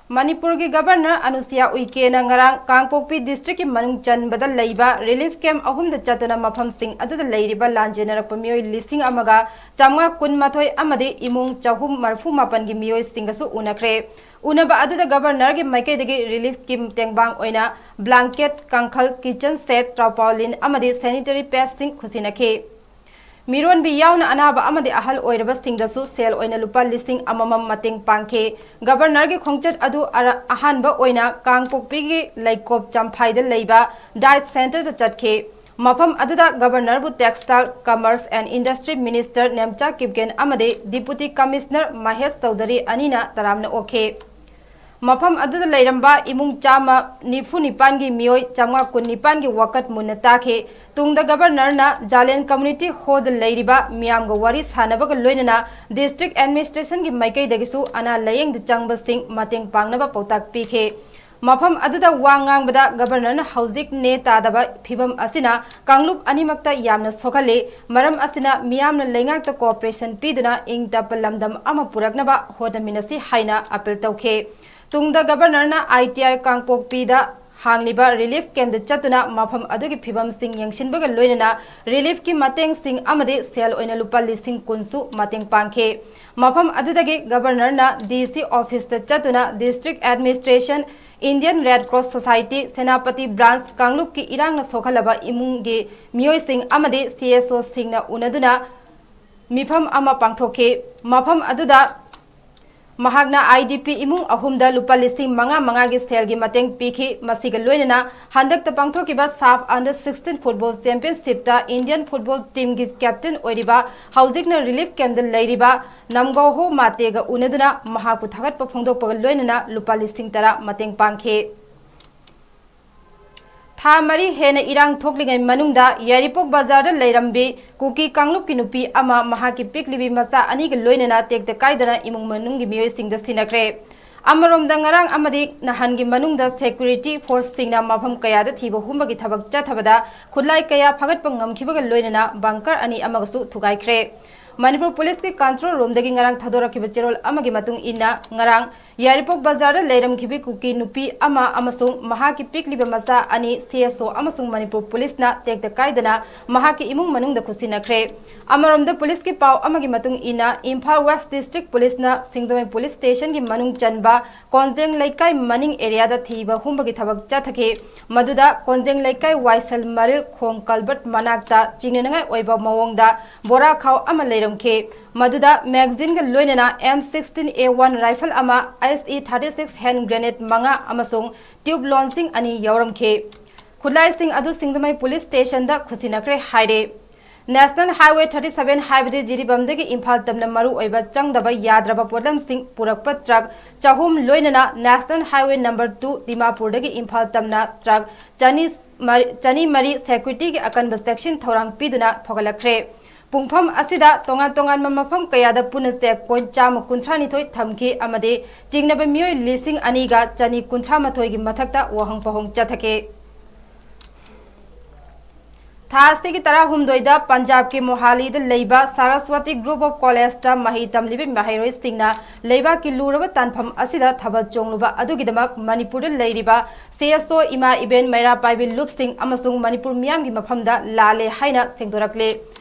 ꯃꯅꯤꯄꯨꯔꯒꯤ ꯒꯕꯔꯅꯔ ꯑꯅꯨꯁꯨꯏꯌꯥ ꯎꯏꯀꯦꯅ ꯉꯔꯥꯡ ꯀꯥꯡꯄꯣꯛꯄꯤ ꯗꯤꯁꯇ꯭ꯔꯤꯛꯀꯤ ꯃꯅꯨꯡ ꯆꯟꯕꯗ ꯂꯩꯕ ꯔꯤꯂꯤꯐ ꯀꯦꯝꯞ ꯑꯍꯨꯝꯗ ꯆꯠꯇꯨꯅ ꯃꯐꯝꯁꯤꯡ ꯑꯗꯨꯗ ꯂꯩꯔꯤꯕ ꯂꯥꯟꯖꯦꯟꯅꯔꯛꯄ ꯃꯤꯑꯣꯏ ꯂꯤꯁꯤꯡ ꯑꯃꯒ ꯆꯥꯝꯃꯉꯥ ꯀꯨꯟꯃꯥꯊꯣꯏ ꯑꯃꯗꯤ ꯏꯃꯨꯡ ꯆꯍꯨꯝ ꯃꯔꯤꯐꯨ ꯃꯥꯄꯟꯒꯤ ꯃꯤꯑꯣꯏꯁꯤꯡꯒꯁꯨ ꯎꯅꯈ꯭ꯔꯦ꯫ ꯎꯅꯕ ꯑꯗꯨꯗ ꯒꯕꯔꯅꯔꯒꯤ ꯃꯥꯏꯀꯩꯗꯒꯤ ꯔꯤꯂꯤꯐ ꯀꯦꯝꯞ ꯇꯦꯡꯕꯥꯡ ꯑꯣꯏꯅ ꯕ꯭ꯂꯥꯡꯀꯦꯠ, ꯀꯥꯡꯈꯜ, ꯀꯤꯆꯟ ꯁꯦꯠ, ꯇꯥꯔꯄꯥꯎꯂꯤꯟ ꯑꯃꯗꯤ ꯁꯦꯅꯤꯇꯔꯤ ꯄꯦꯗꯁꯤꯡ ꯈꯨꯠꯁꯤꯟꯅꯈꯤ꯫ ꯃꯤꯔꯣꯟꯕꯤ ꯌꯥꯎꯅ ꯑꯅꯥꯕ ꯑꯃꯗꯤ ꯑꯍꯜ ꯑꯣꯏꯔꯕꯁꯤꯡꯗꯁꯨ ꯁꯦꯜ ꯑꯣꯏꯅ ꯂꯨꯄꯥ ꯂꯤꯁꯤꯡ ꯑꯃꯃꯝ ꯃꯇꯦꯡ ꯄꯥꯡꯈꯤ꯫ ꯒꯕꯔꯅꯔꯒꯤ ꯈꯣꯡꯆꯠ ꯑꯗꯨ ꯑꯔ-, ꯑꯍꯥꯟꯕ ꯑꯣꯏꯅ ꯀꯥꯡꯄꯣꯛꯄꯤꯒꯤ ꯂꯩꯀꯣꯞ ꯆꯝꯐꯥꯏꯗ ꯂꯩꯕ ꯗꯥꯏꯠ ꯁꯦꯟꯇꯔꯗ ꯆꯠꯈꯤ꯫ ꯃꯐꯝ ꯑꯗꯨꯗ ꯒꯕꯔꯅꯔꯕꯨ Textile, Commerce and Industry Minister Nemcha Kipgen ꯑꯃꯗꯤ Deputy Commissioner ꯃꯍꯦꯁ ꯆꯧꯙꯔꯤ ꯑꯅꯤꯅ ꯇꯔꯥꯝꯅ ꯑꯣꯛꯈꯤ꯫ ꯃꯐꯝ ꯑꯗꯨꯗ ꯂꯩꯔꯝꯕ ꯏꯃꯨꯡ ꯆꯥꯝꯃ ꯅꯤꯐꯨ ꯅꯤꯄꯥꯟꯒꯤ ꯃꯤꯑꯣꯏ ꯆꯥꯝꯃꯉꯥ ꯀꯨꯟ ꯅꯤꯄꯥꯟꯒꯤ ꯋꯥꯀꯠ ꯃꯨꯟꯅ ꯇꯥꯈꯤ꯫ ꯇꯨꯡꯗ ꯒꯕꯔꯅꯔꯅ ꯖꯥꯂꯦꯟ ꯀꯝꯃ꯭ꯌꯨꯅꯤꯇꯤ ꯍꯣꯜꯗ ꯂꯩꯔꯤꯕ ꯃꯤꯌꯥꯝꯒ ꯋꯥꯔꯤ ꯁꯥꯟꯅꯕꯒ ꯂꯣꯏꯅꯅ ꯗꯤꯁꯇ꯭ꯔꯤꯛ ꯑꯦꯗꯃꯤꯅꯤꯁꯇ꯭ꯔꯦꯁꯟꯒꯤ ꯃꯥꯏꯀꯩꯗꯒꯤꯁꯨ ꯑꯅꯥ ꯂꯥꯌꯦꯡꯗ ꯆꯪꯕꯁꯤꯡ ꯃꯇꯦꯡ ꯄꯥꯡꯅꯕ ꯄꯥꯎꯇꯥꯛ ꯄꯤꯈꯤ꯫ ꯃꯐꯝ ꯑꯗꯨꯗ ꯋꯥ ꯉꯥꯡꯕꯗ ꯒꯕꯔꯅꯔꯅ ꯍꯧꯖꯤꯛ ꯅꯦ ꯇꯥꯗꯕ ꯐꯤꯚꯝ ꯑꯁꯤꯅ ꯀꯥꯡꯂꯨꯞ ꯑꯅꯤꯃꯛꯇ ꯌꯥꯝꯅ ꯁꯣꯛꯍꯜꯂꯤ꯫ ꯃꯔꯝ ꯑꯁꯤꯅ ꯃꯤꯌꯥꯝꯅ ꯂꯩꯉꯥꯛꯇ ꯀꯣꯑꯣꯄꯔꯦꯁꯟ ꯄꯤꯗꯨꯅ ꯏꯪ ꯇꯞꯄ ꯂꯝꯗꯝ ꯑꯃ ꯄꯨꯔꯛꯅꯕ ꯍꯣꯠꯅꯃꯤꯟꯅꯁꯤ ꯍꯥꯏꯅ ꯑꯄꯤꯜ ꯇꯧꯈꯤ꯫ ꯇꯨꯡꯗ ꯒꯕꯔꯅꯔꯅ ꯑꯥꯏ ꯇꯤ ꯑꯥꯏ ꯀꯥꯡꯄꯣꯛꯄꯤꯗ ꯍꯥꯡꯂꯤꯕ ꯔꯤꯂꯤꯐ ꯀꯦꯝꯞꯇ ꯆꯠꯇꯨꯅ ꯃꯐꯝ ꯑꯗꯨꯒꯤ ꯐꯤꯕꯝꯁꯤꯡ ꯌꯦꯡꯁꯤꯟꯕꯒ ꯂꯣꯏꯅꯅ ꯔꯤꯂꯤꯐꯀꯤ ꯃꯇꯦꯡꯁꯤꯡ ꯑꯃꯗꯤ ꯁꯦꯜ ꯑꯣꯏꯅ ꯂꯨꯄꯥ ꯂꯤꯁꯤꯡ ꯀꯨꯟꯁꯨ ꯃꯇꯦꯡ ꯄꯥꯡꯈꯤ꯫ ꯃꯐꯝ ꯑꯗꯨꯗꯒꯤ ꯒꯕꯔꯅꯔꯅ ꯗꯤ ꯁꯤ ꯑꯣꯐꯤꯁꯇ ꯆꯠꯇꯨꯅ district administration, Indian red cross society, Senapati branch, ꯀꯥꯡꯂꯨꯞꯀꯤ ꯏꯔꯥꯡꯅ ꯁꯣꯛꯍꯜꯂꯕ ꯏꯃꯨꯡꯒꯤ ꯃꯤꯑꯣꯏꯁꯤꯡ ꯑꯃꯗꯤ ꯁꯤ ꯑꯦꯁ ꯑꯣꯁꯤꯡꯅ ꯎꯅꯗꯨꯅ ꯃꯤꯐꯝ ꯑꯃ ꯄꯥꯡꯊꯣꯛꯈꯤ꯫ ꯃꯐꯝ ꯑꯗꯨꯗ ꯃꯍꯥꯛꯅ ꯑꯥꯏ ꯗꯤ ꯄꯤ ꯏꯃꯨꯡ ꯑꯍꯨꯝꯗ ꯂꯨꯄꯥ ꯂꯤꯁꯤꯡ ꯃꯉꯥ ꯃꯉꯥꯒꯤ ꯁꯦꯜꯒꯤ ꯃꯇꯦꯡ ꯄꯤꯈꯤ꯫ ꯃꯁꯤꯒ ꯂꯣꯏꯅꯅ ꯍꯟꯗꯛꯇ ꯄꯥꯡꯊꯣꯛꯈꯤꯕ ꯁꯥꯐ ꯑꯟꯗꯔ ꯁꯤꯛꯁꯇꯤꯟ ꯐꯨꯠꯕꯣꯜ ꯆꯦꯝꯄꯤꯌꯟꯁꯤꯞꯇ ꯏꯟꯗꯤꯌꯟ ꯐꯨꯠꯕꯣꯜ ꯇꯤꯝꯒꯤ ꯀꯦꯞꯇꯦꯟ ꯑꯣꯏꯔꯤꯕ, ꯍꯧꯖꯤꯛꯅ ꯔꯤꯂꯤꯐ ꯀꯦꯝꯞꯇ ꯂꯩꯔꯤꯕ ꯅꯝꯒꯧꯍꯣ ꯃꯥꯇꯦꯒ ꯎꯅꯗꯨꯅ ꯃꯍꯥꯛꯄꯨ ꯊꯥꯒꯠꯄ ꯐꯣꯡꯗꯣꯛꯄꯒ ꯂꯣꯏꯅꯅ ꯂꯨꯄꯥ ꯂꯤꯁꯤꯡ ꯇꯔꯥ ꯃꯇꯦꯡ ꯄꯥꯡꯈꯤ꯫ ꯊꯥ ꯃꯔꯤ ꯍꯦꯟꯅ ꯏꯔꯥꯡ ꯊꯣꯛꯂꯤꯉꯩ ꯃꯅꯨꯡꯗ ꯌꯥꯏꯔꯤꯄꯣꯛ ꯕꯖꯥꯔꯗ ꯂꯩꯔꯝꯕꯤ ꯀꯨꯀꯤ ꯀꯥꯡꯂꯨꯞꯀꯤ ꯅꯨꯄꯤ ꯑꯃ ꯃꯍꯥꯛꯀꯤ ꯄꯤꯛꯂꯤꯕꯤ ꯃꯆꯥ ꯑꯅꯤꯒ ꯂꯣꯏꯅꯅ ꯇꯦꯛꯇ ꯀꯥꯏꯗꯅ ꯏꯃꯨꯡ ꯃꯅꯨꯡꯒꯤ ꯃꯤꯑꯣꯏꯁꯤꯡꯗ ꯁꯤꯟꯅꯈ꯭ꯔꯦ꯫ ꯑꯃꯔꯣꯝꯗ, ꯉꯔꯥꯡ ꯑꯃꯗꯤ ꯅꯍꯥꯟꯒꯤ ꯃꯅꯨꯡꯗ ꯁꯦꯀ꯭ꯌꯨꯔꯤꯇꯤ ꯐꯣꯔꯁꯁꯤꯡꯅ ꯃꯐꯝ ꯀꯌꯥꯗ ꯊꯤꯕ ꯍꯨꯝꯕꯒꯤ ꯊꯕꯛ ꯆꯠꯊꯕꯗ ꯈꯨꯠꯂꯥꯏ ꯀꯌꯥ ꯐꯥꯒꯠꯄ ꯉꯝꯈꯤꯕꯒ ꯂꯣꯏꯅꯅ ꯕꯪꯀꯔ ꯑꯅꯤ ꯑꯃꯒꯁꯨ ꯊꯨꯒꯥꯏꯈ꯭ꯔꯦ꯫ ꯃꯅꯤꯄꯨꯔ ꯄꯨꯂꯤꯁꯀꯤ ꯀꯟꯇ꯭ꯔꯣꯜ ꯔꯨꯝꯗꯒꯤ ꯉꯔꯥꯡ ꯊꯥꯗꯣꯔꯛꯈꯤꯕ ꯆꯦꯔꯣꯜ ꯑꯃꯒꯤ ꯃꯇꯨꯡ ꯏꯟꯅ, ꯉꯔꯥꯡ ꯌꯥꯏꯔꯤꯄꯣꯛ ꯕꯖꯥꯔꯗ ꯂꯩꯔꯝꯈꯤꯕꯤ ꯀꯨꯀꯤ ꯅꯨꯄꯤ ꯑꯃ ꯑꯃꯁꯨꯡ ꯃꯍꯥꯛꯀꯤ ꯄꯤꯛꯂꯤꯕ ꯃꯆꯥ ꯑꯅꯤ ꯁꯤ ꯑꯦꯁ ꯑꯣ ꯑꯃꯁꯨꯡ ꯃꯅꯤꯄꯨꯔ ꯄꯨꯂꯤꯁꯅ ꯇꯦꯛꯇ ꯀꯥꯏꯗꯅ ꯃꯍꯥꯛꯀꯤ ꯏꯃꯨꯡ ꯃꯅꯨꯡꯗ ꯈꯨꯠꯁꯤꯟꯅꯈ꯭ꯔꯦ꯫ ꯑꯃꯔꯣꯝꯗ, ꯄꯨꯂꯤꯁꯀꯤ ꯄꯥꯎ ꯑꯃꯒꯤ ꯃꯇꯨꯡ ꯏꯟꯅ, ꯏꯝꯐꯥꯜ ꯋꯦꯁ ꯗꯤꯁꯇ꯭ꯔꯤꯛ ꯄꯨꯂꯤꯁꯅ ꯁꯤꯡꯖꯃꯩ ꯄꯨꯂꯤꯁ ꯁ꯭ꯇꯦꯁꯟꯒꯤ ꯃꯅꯨꯡ ꯆꯟꯕ ꯀꯣꯟꯖꯦꯡ ꯂꯩꯀꯥꯏ ꯃꯅꯤꯡ ꯑꯦꯔꯤꯌꯥꯗ ꯊꯤꯕ ꯍꯨꯝꯕꯒꯤ ꯊꯕꯛ ꯆꯠꯊꯈꯤ꯫ ꯃꯗꯨꯗ ꯀꯣꯟꯖꯦꯡ ꯂꯩꯀꯥꯏ ꯋꯥꯏꯁꯜ ꯃꯔꯤꯜ ꯈꯣꯡ ꯀꯜꯕꯔꯠ ꯃꯅꯥꯛꯇ ꯆꯤꯡꯅꯅꯤꯡꯉꯥꯏ ꯑꯣꯏꯕ ꯃꯑꯣꯡꯗ ꯕꯣꯔꯥ ꯈꯥꯎ ꯑꯃ ꯂꯩꯔꯝꯈꯤ꯫ ꯃꯗꯨꯗ ꯃꯦꯒꯖꯤꯟꯒ ꯂꯣꯏꯅꯅ ꯑꯦꯝ ꯁꯤꯛꯁꯇꯤꯟ ꯑꯦ ꯋꯥꯟ ꯔꯥꯏꯐꯜ ꯑꯃ, S E thirty six hand grenade ꯃꯉꯥ ꯑꯃꯁꯨꯡ ꯇ꯭ꯌꯨꯕ ꯂꯣꯟꯁꯤꯡ ꯑꯅꯤ ꯌꯥꯎꯔꯝꯈꯤ꯫ ꯈꯨꯠꯂꯥꯏꯁꯤꯡ ꯑꯗꯨ ꯁꯤꯡꯖꯃꯩ ꯄꯨꯂꯤꯁ ꯁ꯭ꯇꯦꯁꯟꯗ ꯈꯨꯠꯁꯤꯟꯅꯈ꯭ꯔꯦ ꯍꯥꯏꯔꯦ꯫ ꯅꯦꯁꯅꯦꯜ ꯍꯥꯏꯋꯦ ꯊꯥꯔꯇꯤ ꯁꯚꯦꯟ ꯍꯥꯏꯕꯗꯤ ꯖꯤꯔꯤꯕꯥꯝꯗꯒꯤ ꯏꯝꯐꯥꯜ ꯇꯝꯅ ꯃꯔꯨ ꯑꯣꯏꯕ ꯆꯪꯗꯕ ꯌꯥꯗ꯭ꯔꯕ ꯄꯣꯠꯂꯝꯁꯤꯡ ꯄꯨꯔꯛꯄ ꯇ꯭ꯔꯛ ꯆꯍꯨꯝ, ꯂꯣꯏꯅꯅ ꯅꯦꯁꯅꯦꯜ ꯍꯥꯏꯋꯦ ꯅꯝꯕꯔ ꯇꯨ ꯗꯤꯃꯥꯄꯨꯔꯗꯒꯤ ꯏꯝꯐꯥꯜ ꯇꯝꯅ ꯇ꯭ꯔꯛ ꯆꯅꯤ ꯃꯔꯤ, ꯆꯅꯤ ꯃꯔꯤ ꯁꯦꯀ꯭ꯌꯨꯔꯤꯇꯤꯒꯤ ꯑꯀꯟꯕ ꯆꯦꯛꯁꯤꯟ ꯊꯧꯔꯥꯡ ꯄꯤꯗꯨꯅ ꯊꯧꯒꯠꯂꯛꯈ꯭ꯔꯦ꯫ ꯄꯨꯡꯐꯝ ꯑꯁꯤꯗ ꯇꯣꯉꯥꯟ ꯇꯣꯉꯥꯟꯕ ꯃꯐꯝ ꯀꯌꯥꯗ ꯄꯨꯟꯅ ꯆꯦꯛ ꯄꯣꯏꯟꯠ ꯆꯥꯝꯃ ꯀꯨꯟꯊ꯭ꯔꯥ ꯅꯤꯊꯣꯏ ꯊꯝꯈꯤ ꯑꯃꯗꯤ ꯆꯤꯡꯅꯕ ꯃꯤꯑꯣꯏ ꯂꯤꯁꯤꯡ ꯑꯅꯤꯒ ꯆꯅꯤ ꯀꯨꯟꯊ꯭ꯔꯥ ꯃꯥꯊꯣꯏꯒꯤ ꯃꯊꯛꯇ ꯋꯥꯍꯪ ꯄꯥꯎꯍꯪ ꯆꯠꯊꯈꯤ꯫ ꯊꯥ ꯑꯁꯤꯒꯤ ꯇꯔꯥꯍꯨꯝꯗꯣꯏꯗ ꯄꯟꯖꯥꯕꯀꯤ ꯃꯣꯍꯥꯂꯤꯗ ꯂꯩꯕ ꯁꯥꯔꯁꯋꯇꯤ ꯒ꯭ꯔꯨꯞ ꯑꯣꯐ ꯀꯣꯂꯦꯖꯇ ꯃꯍꯩ ꯇꯝꯂꯤꯕ ꯃꯍꯩꯔꯣꯏꯁꯤꯡꯅ ꯂꯩꯕꯥꯛꯀꯤ ꯂꯨꯔꯕ ꯇꯥꯟꯐꯝ ꯑꯁꯤꯗ ꯊꯥꯕꯜ ꯆꯣꯡꯂꯨꯕ ꯑꯗꯨꯒꯤꯗꯃꯛ ꯃꯅꯤꯄꯨꯔꯗ ꯂꯩꯔꯤꯕ ꯁꯤ ꯑꯦꯁ ꯑꯣ, ꯏꯃꯥ ꯏꯕꯦꯟ, ꯃꯩꯔꯥ ꯄꯥꯏꯕꯤ ꯂꯨꯞꯁꯤꯡ ꯑꯃꯁꯨꯡ ꯃꯅꯤꯄꯨꯔ ꯃꯤꯌꯥꯝꯒꯤ ꯃꯐꯝꯗ ꯂꯥꯜꯂꯦ ꯍꯥꯏꯅ ꯁꯦꯡꯗꯣꯔꯛꯂꯦ꯫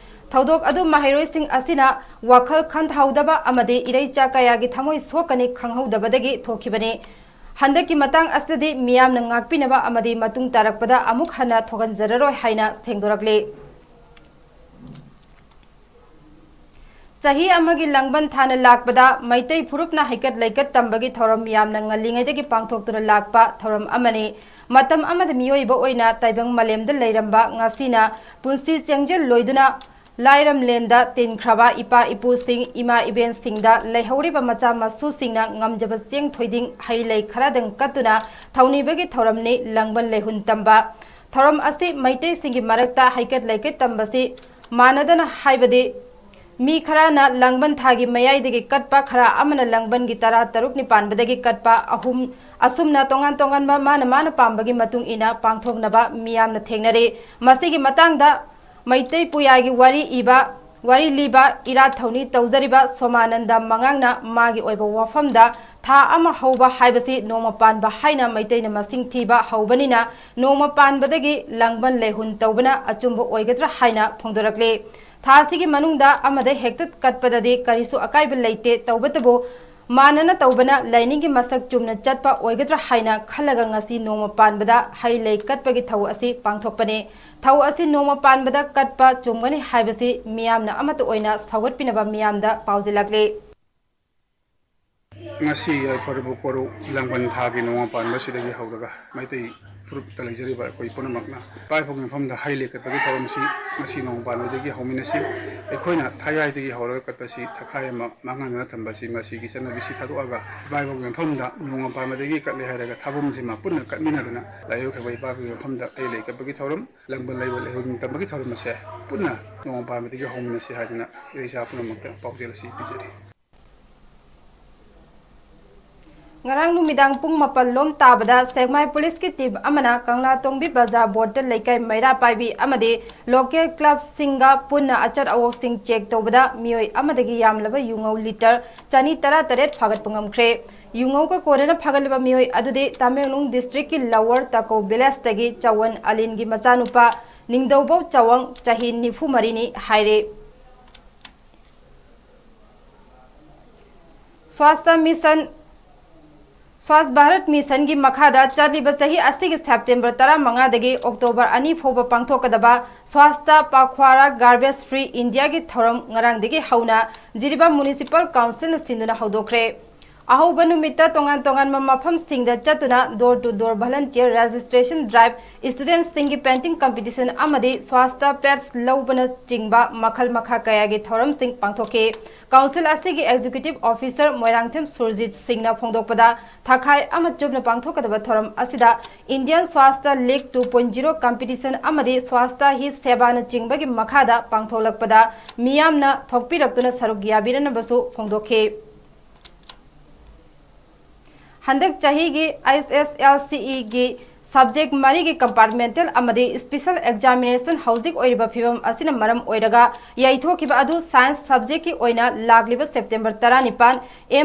ꯊꯧꯗꯣꯛ ꯑꯗꯨ ꯃꯍꯩꯔꯣꯏꯁꯤꯡ ꯑꯁꯤꯅ ꯋꯥꯈꯜ ꯈꯟꯊꯍꯧꯗꯕ ꯑꯃꯗꯤ ꯏꯔꯩꯆꯥ ꯀꯌꯥꯒꯤ ꯊꯃꯣꯏ ꯁꯣꯛꯀꯅꯤ ꯈꯪꯍꯧꯗꯕꯗꯒꯤ ꯊꯣꯛꯈꯤꯕꯅꯤ꯫ ꯍꯟꯗꯛꯀꯤ ꯃꯇꯥꯡ ꯑꯁꯤꯗꯗꯤ ꯃꯤꯌꯥꯝꯅ ꯉꯥꯛꯄꯤꯅꯕ ꯑꯃꯗꯤ ꯃꯇꯨꯡ ꯇꯥꯔꯛꯄꯗ ꯑꯃꯨꯛ ꯍꯟꯅ ꯊꯣꯛꯍꯟꯖꯔꯔꯣꯏ ꯍꯥꯏꯅ ꯁꯦꯡꯗꯣꯔꯛꯂꯤ꯫ ꯆꯍꯤ ꯑꯃꯒꯤ ꯂꯥꯡꯕꯟ ꯊꯥꯅ ꯂꯥꯛꯄꯗ ꯃꯩꯇꯩ ꯐꯨꯔꯨꯞꯅ ꯍꯩꯀꯠ ꯂꯩꯀꯠ ꯇꯝꯕꯒꯤ ꯊꯧꯔꯝ ꯌꯥꯝꯅ ꯉꯜꯂꯤꯉꯩꯗꯒꯤ ꯄꯥꯡꯊꯣꯛꯇꯨꯅ ꯂꯥꯛꯄ ꯊꯧꯔꯝ ꯑꯃꯅꯤ꯫ ꯃꯇꯝ ꯑꯃꯗ ꯃꯤꯑꯣꯏꯕ ꯑꯣꯏꯅ ꯇꯥꯏꯕꯪ ꯃꯥꯂꯦꯝꯗ ꯂꯩꯔꯝꯕ ꯉꯁꯤꯅ ꯄꯨꯟꯁꯤ ꯆꯦꯡꯖꯦꯜ ꯂꯣꯏꯗꯨꯅ ꯂꯥꯏꯔꯝꯂꯦꯟꯗ ꯇꯤꯟꯈ꯭ꯔꯕ ꯏꯄꯥ ꯏꯄꯨꯁꯤꯡ, ꯏꯃꯥ ꯏꯕꯦꯟꯁꯤꯡꯗ ꯂꯩꯍꯧꯔꯤꯕ ꯃꯆꯥ ꯃꯁꯨꯁꯤꯡꯅ ꯉꯝꯖꯕ ꯆꯦꯡ ꯊꯣꯏꯗꯤꯡ ꯍꯩ ꯂꯩ ꯈꯔꯗꯪ ꯀꯠꯇꯨꯅ ꯊꯧꯅꯤꯕꯒꯤ ꯊꯧꯔꯝꯅꯤ ꯂꯥꯡꯕꯟ ꯂꯩꯍꯨꯟ ꯇꯝꯕ꯫ ꯊꯧꯔꯝ ꯑꯁꯤ ꯃꯩꯇꯩꯁꯤꯡꯒꯤ ꯃꯔꯛꯇ ꯍꯩꯀꯠ ꯂꯩꯀꯠ ꯇꯝꯕꯁꯤ ꯃꯥꯟꯅꯗꯅ ꯍꯥꯏꯕꯗꯤ ꯃꯤ ꯈꯔꯅ ꯂꯥꯡꯕꯟ ꯊꯥꯒꯤ ꯃꯌꯥꯏꯗꯒꯤ ꯀꯠꯄ, ꯈꯔ ꯑꯃꯅ ꯂꯥꯡꯕꯟꯒꯤ ꯇꯔꯥ ꯇꯔꯨꯛꯅꯤ ꯄꯥꯟꯕꯗꯒꯤ ꯀꯠꯄ, ꯑꯍꯨꯝ ꯑꯁꯨꯝꯅ ꯇꯣꯉꯥꯟ ꯇꯣꯉꯥꯟꯕ ꯃꯥꯅ ꯃꯥꯅ ꯄꯥꯝꯕꯒꯤ ꯃꯇꯨꯡ ꯏꯟꯅ ꯄꯥꯡꯊꯣꯛꯅꯕ ꯃꯤꯌꯥꯝꯅ ꯊꯦꯡꯅꯔꯤ꯫ ꯃꯁꯤꯒꯤ ꯃꯇꯥꯡꯗ ꯃꯩꯇꯩ ꯄꯨꯌꯥꯒꯤ ꯋꯥꯔꯤ ꯏꯕ, ꯋꯥꯔꯤ ꯂꯤꯕ ꯏꯔꯥꯠ ꯊꯧꯅꯤ ꯇꯧꯖꯔꯤꯕ ꯁꯣꯃꯥꯅꯟꯗ ꯃꯉꯥꯡꯅ ꯃꯥꯒꯤ ꯑꯣꯏꯕ ꯋꯥꯐꯝꯗ ꯊꯥ ꯑꯃ ꯍꯧꯕ ꯍꯥꯏꯕꯁꯤ ꯅꯣꯡꯃ ꯄꯥꯟꯕ ꯍꯥꯏꯅ ꯃꯩꯇꯩꯅ ꯃꯁꯤꯡ ꯊꯤꯕ ꯍꯧꯕꯅꯤꯅ ꯅꯣꯡꯃ ꯄꯥꯟꯕꯗꯒꯤ ꯂꯥꯡꯕꯟ ꯂꯩꯍꯨꯟ ꯇꯧꯕꯅ ꯑꯆꯨꯝꯕ ꯑꯣꯏꯒꯗ꯭ꯔꯥ ꯍꯥꯏꯅ ꯐꯣꯡꯗꯣꯔꯛꯂꯤ꯫ ꯊꯥ ꯑꯁꯤꯒꯤ ꯃꯅꯨꯡꯗ ꯑꯃꯗ ꯍꯦꯛꯇ ꯀꯠꯄꯗꯗꯤ ꯀꯔꯤꯁꯨ ꯑꯀꯥꯏꯕ ꯂꯩꯇꯦ, ꯇꯧꯕꯇꯕꯨ ꯃꯥꯟꯅꯅ ꯇꯧꯕꯅ ꯂꯥꯏꯅꯤꯡꯒꯤ ꯃꯁꯛ ꯆꯨꯝꯅ ꯆꯠꯄ ꯑꯣꯏꯒꯗ꯭ꯔꯥ ꯍꯥꯏꯅ ꯈꯜꯂꯒ ꯉꯁꯤ ꯅꯣꯡꯃ ꯄꯥꯟꯕꯗ ꯍꯩ ꯂꯩ ꯀꯠꯄꯒꯤ ꯊꯧ ꯑꯁꯤ ꯄꯥꯡꯊꯣꯛꯄꯅꯤ꯫ ꯊꯧ ꯑꯁꯤ ꯅꯣꯡꯃ ꯄꯥꯟꯕꯗ ꯀꯠꯄ ꯆꯨꯝꯒꯅꯤ ꯍꯥꯏꯕꯁꯤ ꯃꯤꯌꯥꯝꯅ ꯑꯃꯠꯇ ꯑꯣꯏꯅ ꯁꯧꯒꯠꯄꯤꯅꯕ ꯃꯤꯌꯥꯝꯗ ꯄꯥꯎꯖꯦꯜꯂꯛꯂꯤ꯫ ꯉꯁꯤ ꯌꯥꯏꯐꯔꯕ ꯀꯣꯔꯧ ꯂꯥꯡꯕꯟ ꯊꯥꯒꯤ ꯅꯣꯡꯃ ꯄꯥꯟꯕꯁꯤꯗꯒꯤ ꯍꯧꯔꯒ ꯃꯩꯇꯩ ꯐꯨꯔꯨꯞꯇ ꯂꯩꯖꯔꯤꯕ ꯑꯩꯈꯣꯏ ꯄꯨꯝꯅꯃꯛꯅ ꯏꯄꯥ ꯏꯄꯨꯒꯤ ꯃꯐꯝꯗ ꯍꯩ ꯂꯩ ꯀꯠꯄꯒꯤ ꯊꯧꯔꯝꯁꯤ ꯉꯁꯤ ꯅꯣꯡꯃ ꯄꯥꯟꯕꯗꯒꯤ ꯍꯧꯃꯤꯟꯅꯁꯤ꯫ ꯑꯩꯈꯣꯏꯅ ꯊꯥꯌꯥꯏꯗꯒꯤ ꯍꯧꯔꯒ ꯀꯠꯄꯁꯤ ꯊꯈꯥꯏ ꯑꯃ ꯃꯥꯡꯍꯟꯗꯨꯅ ꯊꯝꯕꯁꯤ ꯃꯁꯤꯒꯤ ꯆꯠꯅꯕꯤꯁꯤ ꯊꯥꯗꯣꯛꯑꯒ ꯏꯄꯥ ꯏꯄꯨꯒꯤ ꯃꯐꯝꯗ ꯅꯣꯡꯃ ꯄꯥꯟꯕꯗꯒꯤ ꯀꯠꯂꯦ ꯍꯥꯏꯔꯒ ꯊꯥꯕꯜꯁꯤꯃ ꯄꯨꯟꯅ ꯀꯠꯃꯤꯟꯅꯗꯨꯅ ꯂꯥꯏ ꯑꯣꯏꯈ꯭ꯔꯕ ꯏꯄꯥ ꯏꯄꯨꯒꯤ ꯃꯐꯝꯗ ꯍꯩ ꯂꯩ ꯀꯠꯄꯒꯤ ꯊꯧꯔꯝ, ꯂꯥꯡꯕꯟ ꯂꯩꯕ ꯂꯩꯍꯨꯟ ꯇꯝꯕꯒꯤ ꯊꯧꯔꯝ ꯑꯁꯦ ꯄꯨꯟꯅ ꯅꯣꯡꯃ ꯄꯥꯟꯕꯗꯒꯤ ꯍꯧꯃꯤꯟꯅꯁꯤ ꯍꯥꯏꯗꯨꯅ ꯏꯔꯩꯆꯥ ꯄꯨꯝꯅꯃꯛꯇ ꯄꯥꯎꯖꯦꯜ ꯑꯁꯤ ꯄꯤꯖꯔꯤ꯫ ꯉꯔꯥꯡ ꯅꯨꯃꯤꯗꯥꯡ ꯄꯨꯡ ꯃꯥꯄꯜ ꯂꯣꯝ ꯇꯥꯕꯗ ꯁꯦꯛꯃꯥꯏ ꯄꯨꯂꯤꯁꯀꯤ ꯇꯤꯝ ꯑꯃꯅ ꯀꯪꯂꯥꯇꯣꯡꯕꯤ ꯕꯖꯥꯔ ꯕꯣꯔꯗꯇ ꯂꯩꯀꯥꯏ ꯃꯩꯔꯥ ꯄꯥꯏꯕꯤ ꯑꯃꯗꯤ ꯂꯣꯀꯦꯜ ꯀ꯭ꯂꯕꯁꯤꯡꯒ ꯄꯨꯟꯅ ꯑꯆꯠ ꯑꯋꯣꯛꯁꯤꯡ ꯆꯦꯛ ꯇꯧꯕꯗ ꯃꯤꯑꯣꯏ ꯑꯃꯗꯒꯤ ꯌꯥꯝꯂꯕ ꯌꯨꯉꯧ ꯂꯤꯇꯔ ꯆꯅꯤ ꯇꯔꯥꯇꯔꯦꯠ ꯐꯥꯒꯠꯄ ꯉꯝꯈ꯭ꯔꯦ꯫ ꯌꯨꯉꯧꯒ ꯀꯣꯟꯅꯅ ꯐꯥꯒꯠꯂꯤꯕ ꯃꯤꯑꯣꯏ ꯑꯗꯨꯗꯤ ꯇꯃꯦꯡꯂꯣꯡ ꯗꯤꯁꯇ꯭ꯔꯤꯛꯀꯤ ꯂꯋꯔ ꯇꯥꯀꯣ ꯚꯤꯂꯦꯖꯇꯒꯤ ꯆꯋꯟ ꯑꯂꯤꯟꯒꯤ ꯃꯆꯥꯅꯨꯄꯥ ꯅꯤꯡꯗꯧꯕꯧ ꯆꯋꯪ, ꯆꯍꯤ ꯅꯤꯐꯨ ꯃꯔꯤꯅꯤ ꯍꯥꯏꯔꯦ꯫ ꯁ꯭ꯋꯥꯁꯇ ꯃꯤꯁꯟ, ꯁ꯭ꯋꯥꯁ ꯚꯥꯔꯠ ꯃꯤꯁꯟꯒꯤ ꯃꯈꯥꯗ ꯆꯠꯂꯤꯕ ꯆꯍꯤ ꯑꯁꯤꯒꯤ ꯁꯦꯞꯇꯦꯝꯕꯔ ꯇꯔꯥꯃꯉꯥꯗꯒꯤ ꯑꯣꯛꯇꯣꯕꯔ ꯑꯅꯤ ꯐꯥꯎꯕ ꯄꯥꯡꯊꯣꯛꯀꯗꯕ ꯁ꯭ꯋꯥꯁꯇ ꯄꯥꯈ꯭ꯋꯥꯔꯥ ꯒꯥꯔꯕꯦꯖ ꯐ꯭ꯔꯤ ꯏꯟꯗꯤꯌꯥꯒꯤ ꯊꯧꯔꯝ ꯉꯔꯥꯡꯗꯒꯤ ꯍꯧꯅ ꯖꯤꯔꯤꯕꯥꯝ ꯃ꯭ꯌꯨꯅꯤꯁꯤꯄꯥꯜ ꯀꯥꯎꯟꯁꯤꯜꯅ ꯁꯤꯟꯗꯨꯅ ꯍꯧꯗꯣꯛꯈ꯭ꯔꯦ꯫ ꯑꯍꯧꯕ ꯅꯨꯃꯤꯠꯇ ꯇꯣꯉꯥꯟ ꯇꯣꯉꯥꯟꯕ ꯃꯐꯝꯁꯤꯡꯗ ꯆꯠꯇꯨꯅ door to door volunteer registration drive, students ꯁꯤꯡꯒꯤ painting competition ꯑꯃꯗꯤ ꯁ꯭ꯋꯥꯁꯇ pads ꯂꯧꯕꯅꯆꯤꯡꯕ ꯃꯈꯜ ꯃꯈꯥ ꯀꯌꯥꯒꯤ ꯊꯧꯔꯝꯁꯤꯡ ꯄꯥꯡꯊꯣꯛꯈꯤ꯫ ꯀꯥꯎꯟꯁꯤꯜ ꯑꯁꯤꯒꯤ executive officer ꯃꯣꯏꯔꯥꯡꯊꯦꯝ ꯁꯨꯔꯖꯤꯠ ꯁꯤꯡꯅ ꯐꯣꯡꯗꯣꯛꯄꯗ, ꯊꯥꯈꯥꯏ ꯑꯃ ꯆꯨꯞꯅ ꯄꯥꯡꯊꯣꯛꯀꯗꯕ ꯊꯧꯔꯝ ꯑꯁꯤꯗ Indian Swasthya League two point zero competition ꯑꯃꯗꯤ Swasthya Hi Sevaꯅꯆꯤꯡꯕꯒꯤ ꯃꯈꯥꯗ ꯄꯥꯡꯊꯣꯛꯂꯛꯄꯗ ꯃꯤꯌꯥꯝꯅ ꯊꯣꯛꯄꯤꯔꯛꯇꯨꯅ ꯁꯔꯨꯛ ꯌꯥꯕꯤꯔꯅꯕꯁꯨ ꯐꯣꯡꯗꯣꯛꯈꯤ꯫ ꯍꯟꯗꯛ ꯆꯍꯤꯒꯤ HSLCEꯒꯤ subject ꯃꯔꯤꯒꯤ compartmental ꯑꯃꯗꯤ special examination ꯍꯧꯖꯤꯛ ꯑꯣꯏꯔꯤꯕ ꯐꯤꯕꯝ ꯑꯁꯤꯅ ꯃꯔꯝ ꯑꯣꯏꯔꯒ ꯌꯩꯊꯣꯛꯈꯤꯕ ꯑꯗꯨ science subjectꯀꯤ ꯑꯣꯏꯅ ꯂꯥꯛꯂꯤꯕ ꯁꯦꯞꯇꯦꯝꯕꯔ ꯇꯔꯥꯅꯤꯄꯥꯟ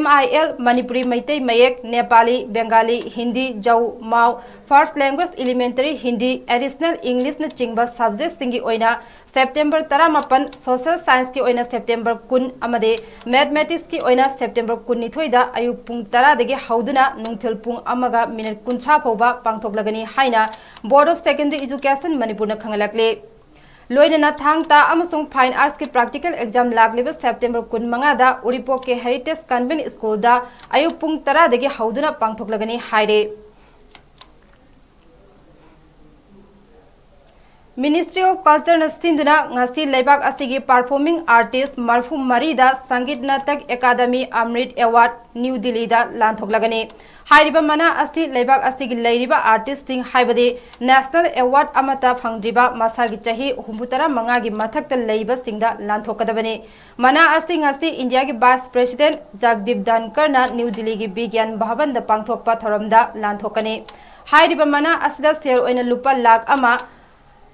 MIL, ꯃꯅꯤꯄꯨꯔꯤ ꯃꯩꯇꯩ ꯃꯌꯦꯛ, ꯅꯦꯄꯥꯂꯤ, ꯕꯦꯡꯒꯥꯂꯤ, ꯍꯤꯟꯗꯤ, ꯖꯧ, ꯃꯥꯎ, first language elementary Hindi, additional Englishꯅꯆꯤꯡꯕ subjectꯁꯤꯡꯒꯤ ꯑꯣꯏꯅ ꯁꯦꯞꯇꯦꯝꯕꯔ ꯇꯔꯥꯃꯥꯄꯟ, social scienceꯀꯤ ꯑꯣꯏꯅ ꯁꯦꯞꯇꯦꯝꯕꯔ ꯀꯨꯟ ꯑꯃꯗꯤ mathematicsꯀꯤ ꯑꯣꯏꯅ ꯁꯦꯞꯇꯦꯝꯕꯔ ꯀꯨꯟꯅꯤꯊꯣꯏꯗ ꯑꯌꯨꯛ ꯄꯨꯡ ꯇꯔꯥꯗꯒꯤ ꯍꯧꯗꯨꯅ ꯅꯨꯡꯊꯤꯜ ꯄꯨꯡ ꯑꯃꯒ ꯃꯤꯅꯤꯠ ꯀꯨꯟꯊ꯭ꯔꯥ ꯐꯥꯎꯕ ꯄꯥꯡꯊꯣꯛꯂꯒꯅꯤ ꯍꯥꯏꯅ Board of Secondary Education ꯃꯅꯤꯄꯨꯔꯅ ꯈꯪꯍꯜꯂꯛꯂꯤ꯫ ꯂꯣꯏꯅꯅ ꯊꯥꯡ ꯇꯥ ꯑꯃꯁꯨꯡ fine artsꯀꯤ practical exam ꯂꯥꯛꯂꯤꯕ ꯁꯦꯞꯇꯦꯝꯕꯔ ꯀꯨꯟꯃꯉꯥꯗ ꯎꯔꯤꯄꯣꯛꯀꯤ Heritage Convent Schoolꯗ ꯑꯌꯨꯛ ꯄꯨꯡ ꯇꯔꯥꯗꯒꯤ ꯍꯧꯗꯨꯅ ꯄꯥꯡꯊꯣꯛꯂꯒꯅꯤ ꯍꯥꯏꯔꯦ꯫ Ministry of Cultureꯅ ꯁꯤꯟꯗꯨꯅ ꯉꯁꯤ ꯂꯩꯕꯥꯛ ꯑꯁꯤꯒꯤ performing artist ꯃꯔꯐꯨ ꯃꯔꯤꯗ Sangeet Natak Akademi Amrit Award new ꯗꯤꯜꯂꯤꯗ ꯂꯥꯟꯊꯣꯛꯂꯒꯅꯤ꯫ ꯍꯥꯏꯔꯤꯕ ꯃꯅꯥ ꯑꯁꯤ ꯂꯩꯕꯥꯛ ꯑꯁꯤꯒꯤ ꯂꯩꯔꯤꯕ artistꯁꯤꯡ, ꯍꯥꯏꯕꯗꯤ national award ꯑꯃꯠꯇ ꯐꯪꯗ꯭ꯔꯤꯕ ꯃꯁꯥꯒꯤ ꯆꯍꯤ ꯍꯨꯝꯐꯨꯇꯔꯥ ꯃꯉꯥꯒꯤ ꯃꯊꯛꯇ ꯂꯩꯕꯁꯤꯡꯗ ꯂꯥꯟꯊꯣꯛꯀꯗꯕꯅꯤ꯫ ꯃꯅꯥ ꯑꯁꯤ ꯉꯁꯤ ꯏꯟꯗꯤꯌꯥꯒꯤ Vice President ꯖꯒꯗꯤꯞ ꯙꯟꯀꯔꯅ ꯅ꯭ꯌꯨ ꯗꯤꯜꯂꯤꯒꯤ ꯕꯤꯒ꯭ꯌꯥꯟ ꯚꯕꯟꯗ ꯄꯥꯡꯊꯣꯛꯄ ꯊꯧꯔꯝꯗ ꯂꯥꯟꯊꯣꯛꯀꯅꯤ꯫ ꯍꯥꯏꯔꯤꯕ ꯃꯅꯥ ꯑꯁꯤꯗ ꯁꯦꯜ ꯑꯣꯏꯅ ꯂꯨꯄꯥ ꯂꯥꯈ ꯑꯃ,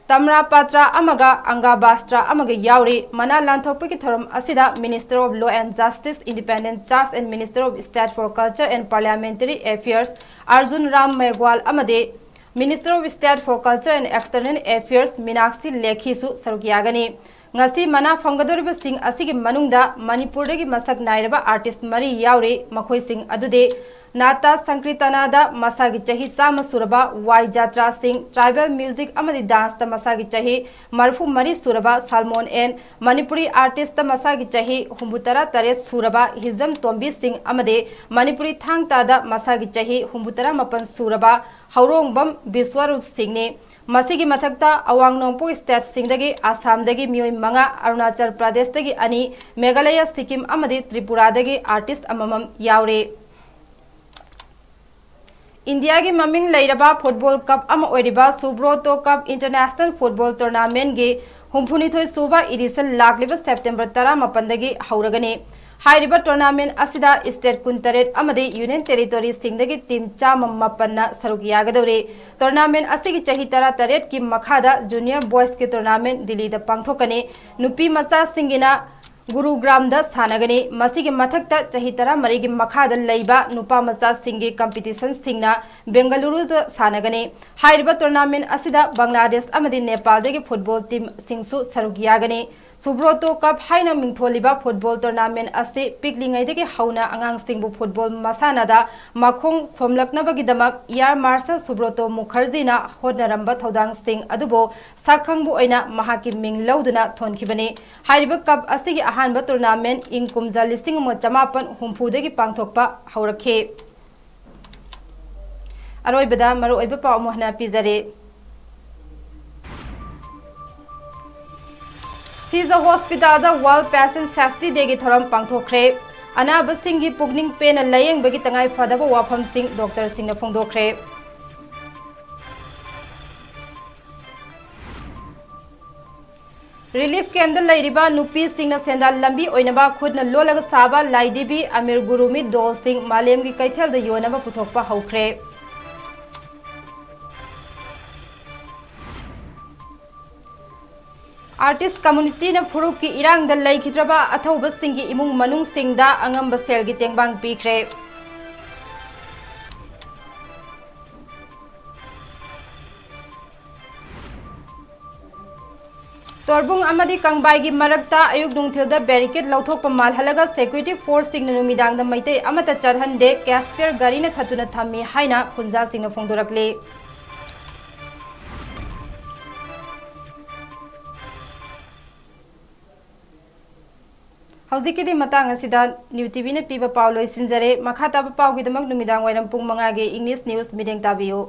ꯇꯝꯔꯥꯄꯇ꯭ꯔ ꯑꯃꯒ ꯑꯪꯒꯥꯕꯥꯁꯇ꯭ꯔ ꯑꯃꯒ ꯌꯥꯎꯔꯤ꯫ ꯃꯅꯥ ꯂꯥꯟꯊꯣꯛꯄꯒꯤ ꯊꯧꯔꯝ ꯑꯁꯤꯗ Minister of Law and Justice, Independent Charge and Minister of State for Culture and Parliamentary Affairs Arjun Ram ꯃꯦꯘꯋꯥꯜ ꯑꯃꯗꯤ Minister of State for Culture and External Affairs Meenakshi ꯂꯦꯈꯤꯁꯨ ꯁꯔꯨꯛ ꯌꯥꯒꯅꯤ꯫ ꯉꯁꯤ ꯃꯅꯥ ꯐꯪꯒꯗꯧꯔꯤꯕꯁꯤꯡ ꯑꯁꯤꯒꯤ ꯃꯅꯨꯡꯗ ꯃꯅꯤꯄꯨꯔꯗꯒꯤ ꯃꯁꯛ ꯅꯥꯏꯔꯕ artist ꯃꯔꯤ ꯌꯥꯎꯔꯤ꯫ ꯃꯈꯣꯏꯁꯤꯡ ꯑꯗꯨꯗꯤ ꯅꯥꯇꯥ ꯁꯪꯀ꯭ꯔꯤꯇꯅꯥꯗ ꯃꯁꯥꯒꯤ ꯆꯍꯤ ꯆꯥꯝꯃ ꯁꯨꯔꯕ ꯋꯥꯏ ꯖꯥꯇ꯭ꯔꯥ ꯁꯤꯡ, tribal music ꯑꯃꯗꯤ danceꯇ ꯃꯁꯥꯒꯤ ꯆꯍꯤ ꯃꯔꯤꯐꯨ ꯃꯔꯤ ꯁꯨꯔꯕ ꯁꯜꯃꯣꯟ ꯑꯦꯟ, ꯃꯅꯤꯄꯨꯔꯤ artistꯇ ꯃꯁꯥꯒꯤ ꯆꯍꯤ ꯍꯨꯝꯐꯨꯇꯔꯥ ꯇꯔꯦꯠ ꯁꯨꯔꯕ ꯍꯤꯖꯝ ꯇꯣꯝꯕꯤ ꯁꯤꯡ ꯑꯃꯗꯤ ꯃꯅꯤꯄꯨꯔꯤ ꯊꯥꯡꯇꯥꯗ ꯃꯁꯥꯒꯤ ꯆꯍꯤ ꯍꯨꯝꯐꯨꯇꯔꯥ ꯃꯥꯄꯟ ꯁꯨꯔꯕ ꯍꯧꯔꯣꯡꯕꯝ ꯕꯤꯁ꯭ꯋꯔꯨꯞ ꯁꯤꯡꯅꯤ꯫ ꯃꯁꯤꯒꯤ ꯃꯊꯛꯇ ꯑꯋꯥꯡ ꯅꯣꯡꯄꯣꯛ stateꯁꯤꯡꯗꯒꯤ ꯑꯁꯥꯝꯗꯒꯤ ꯃꯤꯑꯣꯏ ꯃꯉꯥ, ꯑꯔꯨꯅꯥꯆꯜ ꯄ꯭ꯔꯗꯦꯁꯇꯒꯤ ꯑꯅꯤ, ꯃꯦꯘꯥꯂꯌ, ꯁꯤꯛꯀꯤꯝ ꯑꯃꯗꯤ ꯇ꯭ꯔꯤꯄꯨꯔꯥꯗꯒꯤ artist ꯑꯃꯃꯝ ꯌꯥꯎꯔꯤ꯫ ꯏꯟꯗꯤꯌꯥꯒꯤ ꯃꯃꯤꯡ ꯂꯩꯔꯕ football cup ꯑꯃ ꯑꯣꯏꯔꯤꯕ Subroto Cup International Football Tournamentꯀꯤ ꯍꯨꯝꯐꯨꯅꯤꯊꯣꯏ ꯁꯨꯕ edition ꯂꯥꯛꯂꯤꯕ September ꯇꯔꯥꯃꯥꯄꯟꯗꯒꯤ ꯍꯧꯔꯒꯅꯤ꯫ ꯍꯥꯏꯔꯤꯕ tournament ꯑꯁꯤꯗ state ꯀꯨꯟꯇꯔꯦꯠ ꯑꯃꯗꯤ union territoryꯁꯤꯡꯗꯒꯤ team ꯆꯥꯝꯃ ꯃꯥꯄꯟꯅ ꯁꯔꯨꯛ ꯌꯥꯒꯗꯧꯔꯤ꯫ Tournament ꯑꯁꯤꯒꯤ ꯆꯍꯤ ꯇꯔꯥꯇꯔꯦꯠꯀꯤ ꯃꯈꯥꯗ junior boysꯀꯤ tournament ꯗꯤꯜꯂꯤꯗ ꯄꯥꯡꯊꯣꯛꯀꯅꯤ꯫ ꯅꯨꯄꯤ ꯃꯆꯥꯁꯤꯡꯒꯤꯅ ꯒꯨꯔꯨꯒ꯭ꯔꯥꯝꯗ ꯁꯥꯟꯅꯒꯅꯤ꯫ ꯃꯁꯤꯒꯤ ꯃꯊꯛꯇ ꯆꯍꯤ ꯇꯔꯥꯃꯔꯤꯒꯤ ꯃꯈꯥꯗ ꯂꯩꯕ ꯅꯨꯄꯥ ꯃꯆꯥꯁꯤꯡꯒꯤ competitionꯁꯤꯡꯅ ꯕꯦꯡꯒꯂꯨꯔꯨꯗ ꯁꯥꯟꯅꯒꯅꯤ꯫ ꯍꯥꯏꯔꯤꯕ tournament ꯑꯁꯤꯗ ꯕꯪꯒ꯭ꯂꯥꯗꯦꯁ ꯑꯃꯗꯤ ꯅꯦꯄꯥꯜꯗꯒꯤ football teamꯁꯤꯡꯁꯨ ꯁꯔꯨꯛ ꯌꯥꯒꯅꯤ꯫ Subroto Cup ꯍꯥꯏꯅ ꯃꯤꯡꯊꯣꯜꯂꯤꯕ football tournament ꯑꯁꯤ ꯄꯤꯛꯂꯤꯉꯩꯗꯒꯤ ꯍꯧꯅ ꯑꯉꯥꯡꯁꯤꯡꯕꯨ football ꯃꯁꯥꯟꯅꯗ ꯃꯈꯣꯡ ꯁꯣꯝꯂꯛꯅꯕꯒꯤꯗꯃꯛ Air Marshal Subroto Mukherjeeꯅ ꯍꯣꯠꯅꯔꯝꯕ ꯊꯧꯗꯥꯡꯁꯤꯡ ꯑꯗꯨꯕꯨ ꯁꯛꯈꯪꯕ ꯑꯣꯏꯅ ꯃꯍꯥꯛꯀꯤ ꯃꯤꯡ ꯂꯧꯗꯨꯅ ꯊꯣꯟꯈꯤꯕꯅꯤ꯫ ꯍꯥꯏꯔꯤꯕ cup ꯑꯁꯤꯒꯤ ꯑꯍꯥꯟꯕ tournament ꯏꯪ ꯀꯨꯝꯖꯥ ꯂꯤꯁꯤꯡ ꯑꯃ ꯆꯃꯥꯄꯟ ꯍꯨꯝꯐꯨꯗꯒꯤ ꯄꯥꯡꯊꯣꯛꯄ ꯍꯧꯔꯛꯈꯤ꯫ ꯑꯔꯣꯏꯕꯗ ꯃꯔꯨꯑꯣꯏꯕ ꯄꯥꯎ ꯑꯃꯨꯛ ꯍꯟꯅ ꯄꯤꯖꯔꯤ꯫ ꯁꯤꯖ ꯍꯣꯁꯄꯤꯇꯥꯜꯗ World Patient Safety Dayꯒꯤ ꯊꯧꯔꯝ ꯄꯥꯡꯊꯣꯛꯈ꯭ꯔꯦ꯫ ꯑꯅꯥꯕꯁꯤꯡꯒꯤ ꯄꯨꯛꯅꯤꯡ ꯄꯦꯟꯅ ꯂꯥꯌꯦꯡꯕꯒꯤ ꯇꯉꯥꯏ ꯐꯗꯕ ꯋꯥꯐꯝꯁꯤꯡ ꯗꯣꯛꯇꯔꯁꯤꯡꯅ ꯐꯣꯡꯗꯣꯛꯈ꯭ꯔꯦ꯫ ꯔꯤꯂꯤꯐ ꯀꯦꯝꯞꯇ ꯂꯩꯔꯤꯕ ꯅꯨꯄꯤꯁꯤꯡꯅ ꯁꯦꯟꯗꯥꯟ ꯂꯝꯕꯤ ꯑꯣꯏꯅꯕ ꯈꯨꯠꯅ ꯂꯣꯜꯂꯒ ꯁꯥꯕ ꯂꯥꯏꯙꯤꯕꯤ ꯑꯃꯤꯔ ꯒꯨꯔꯨꯃꯤ ꯗꯣꯜꯁꯤꯡ ꯃꯥꯂꯦꯝꯒꯤ ꯀꯩꯊꯦꯜꯗ ꯌꯣꯟꯅꯕ ꯄꯨꯊꯣꯛꯄ ꯍꯧꯈ꯭ꯔꯦ꯫ ꯑꯥꯔꯇꯤꯁ ꯀꯝꯃ꯭ꯌꯨꯅꯤꯇꯤꯅ ꯐꯨꯔꯨꯞꯀꯤ ꯏꯔꯥꯡꯗ ꯂꯩꯈꯤꯗ꯭ꯔꯕ ꯑꯊꯧꯕꯁꯤꯡꯒꯤ ꯏꯃꯨꯡ ꯃꯅꯨꯡꯁꯤꯡꯗ ꯑꯉꯝꯕ ꯁꯦꯜꯒꯤ ꯇꯦꯡꯕꯥꯡ ꯄꯤꯈ꯭ꯔꯦ꯫ ꯇꯣꯔꯕꯨꯡ ꯑꯃꯗꯤ ꯀꯪꯕꯥꯏꯒꯤ ꯃꯔꯛꯇ ꯑꯌꯨꯛ ꯅꯨꯡꯊꯤꯜꯗ ꯕꯦꯔꯤꯀꯦꯗ ꯂꯧꯊꯣꯛꯄ ꯃꯥꯜꯍꯜꯂꯒ ꯁꯦꯀ꯭ꯌꯨꯔꯤꯇꯤ ꯐꯣꯔꯁꯁꯤꯡꯅ ꯅꯨꯃꯤꯗꯥꯡꯗ ꯃꯩꯇꯩ ꯑꯃꯠꯇ ꯆꯠꯍꯟꯗꯦ, ꯀꯦꯁꯄꯤꯌꯔ ꯒꯥꯔꯤꯅ ꯊꯠꯇꯨꯅ ꯊꯝꯃꯤ ꯍꯥꯏꯅ ꯈꯨꯟꯖꯥꯁꯤꯡꯅ ꯐꯣꯡꯗꯣꯔꯛꯂꯤ꯫ ꯍꯧꯖꯤꯛꯀꯤꯗꯤ ꯃꯇꯥꯡ ꯑꯁꯤꯗ ꯅ꯭ꯌꯨ ꯇꯤꯚꯤꯅ ꯄꯤꯕ ꯄꯥꯎ ꯂꯣꯏꯁꯤꯟꯖꯔꯦ꯫ ꯃꯈꯥ ꯇꯥꯕ ꯄꯥꯎꯒꯤꯗꯃꯛ ꯅꯨꯃꯤꯗꯥꯡ ꯋꯥꯏꯔꯝ ꯄꯨꯡ ꯃꯉꯥꯒꯤ ꯏꯪꯂꯤꯁ ꯅ꯭ꯌꯨꯁ ꯃꯤꯠꯌꯦꯡ ꯇꯥꯕꯤꯌꯨ꯫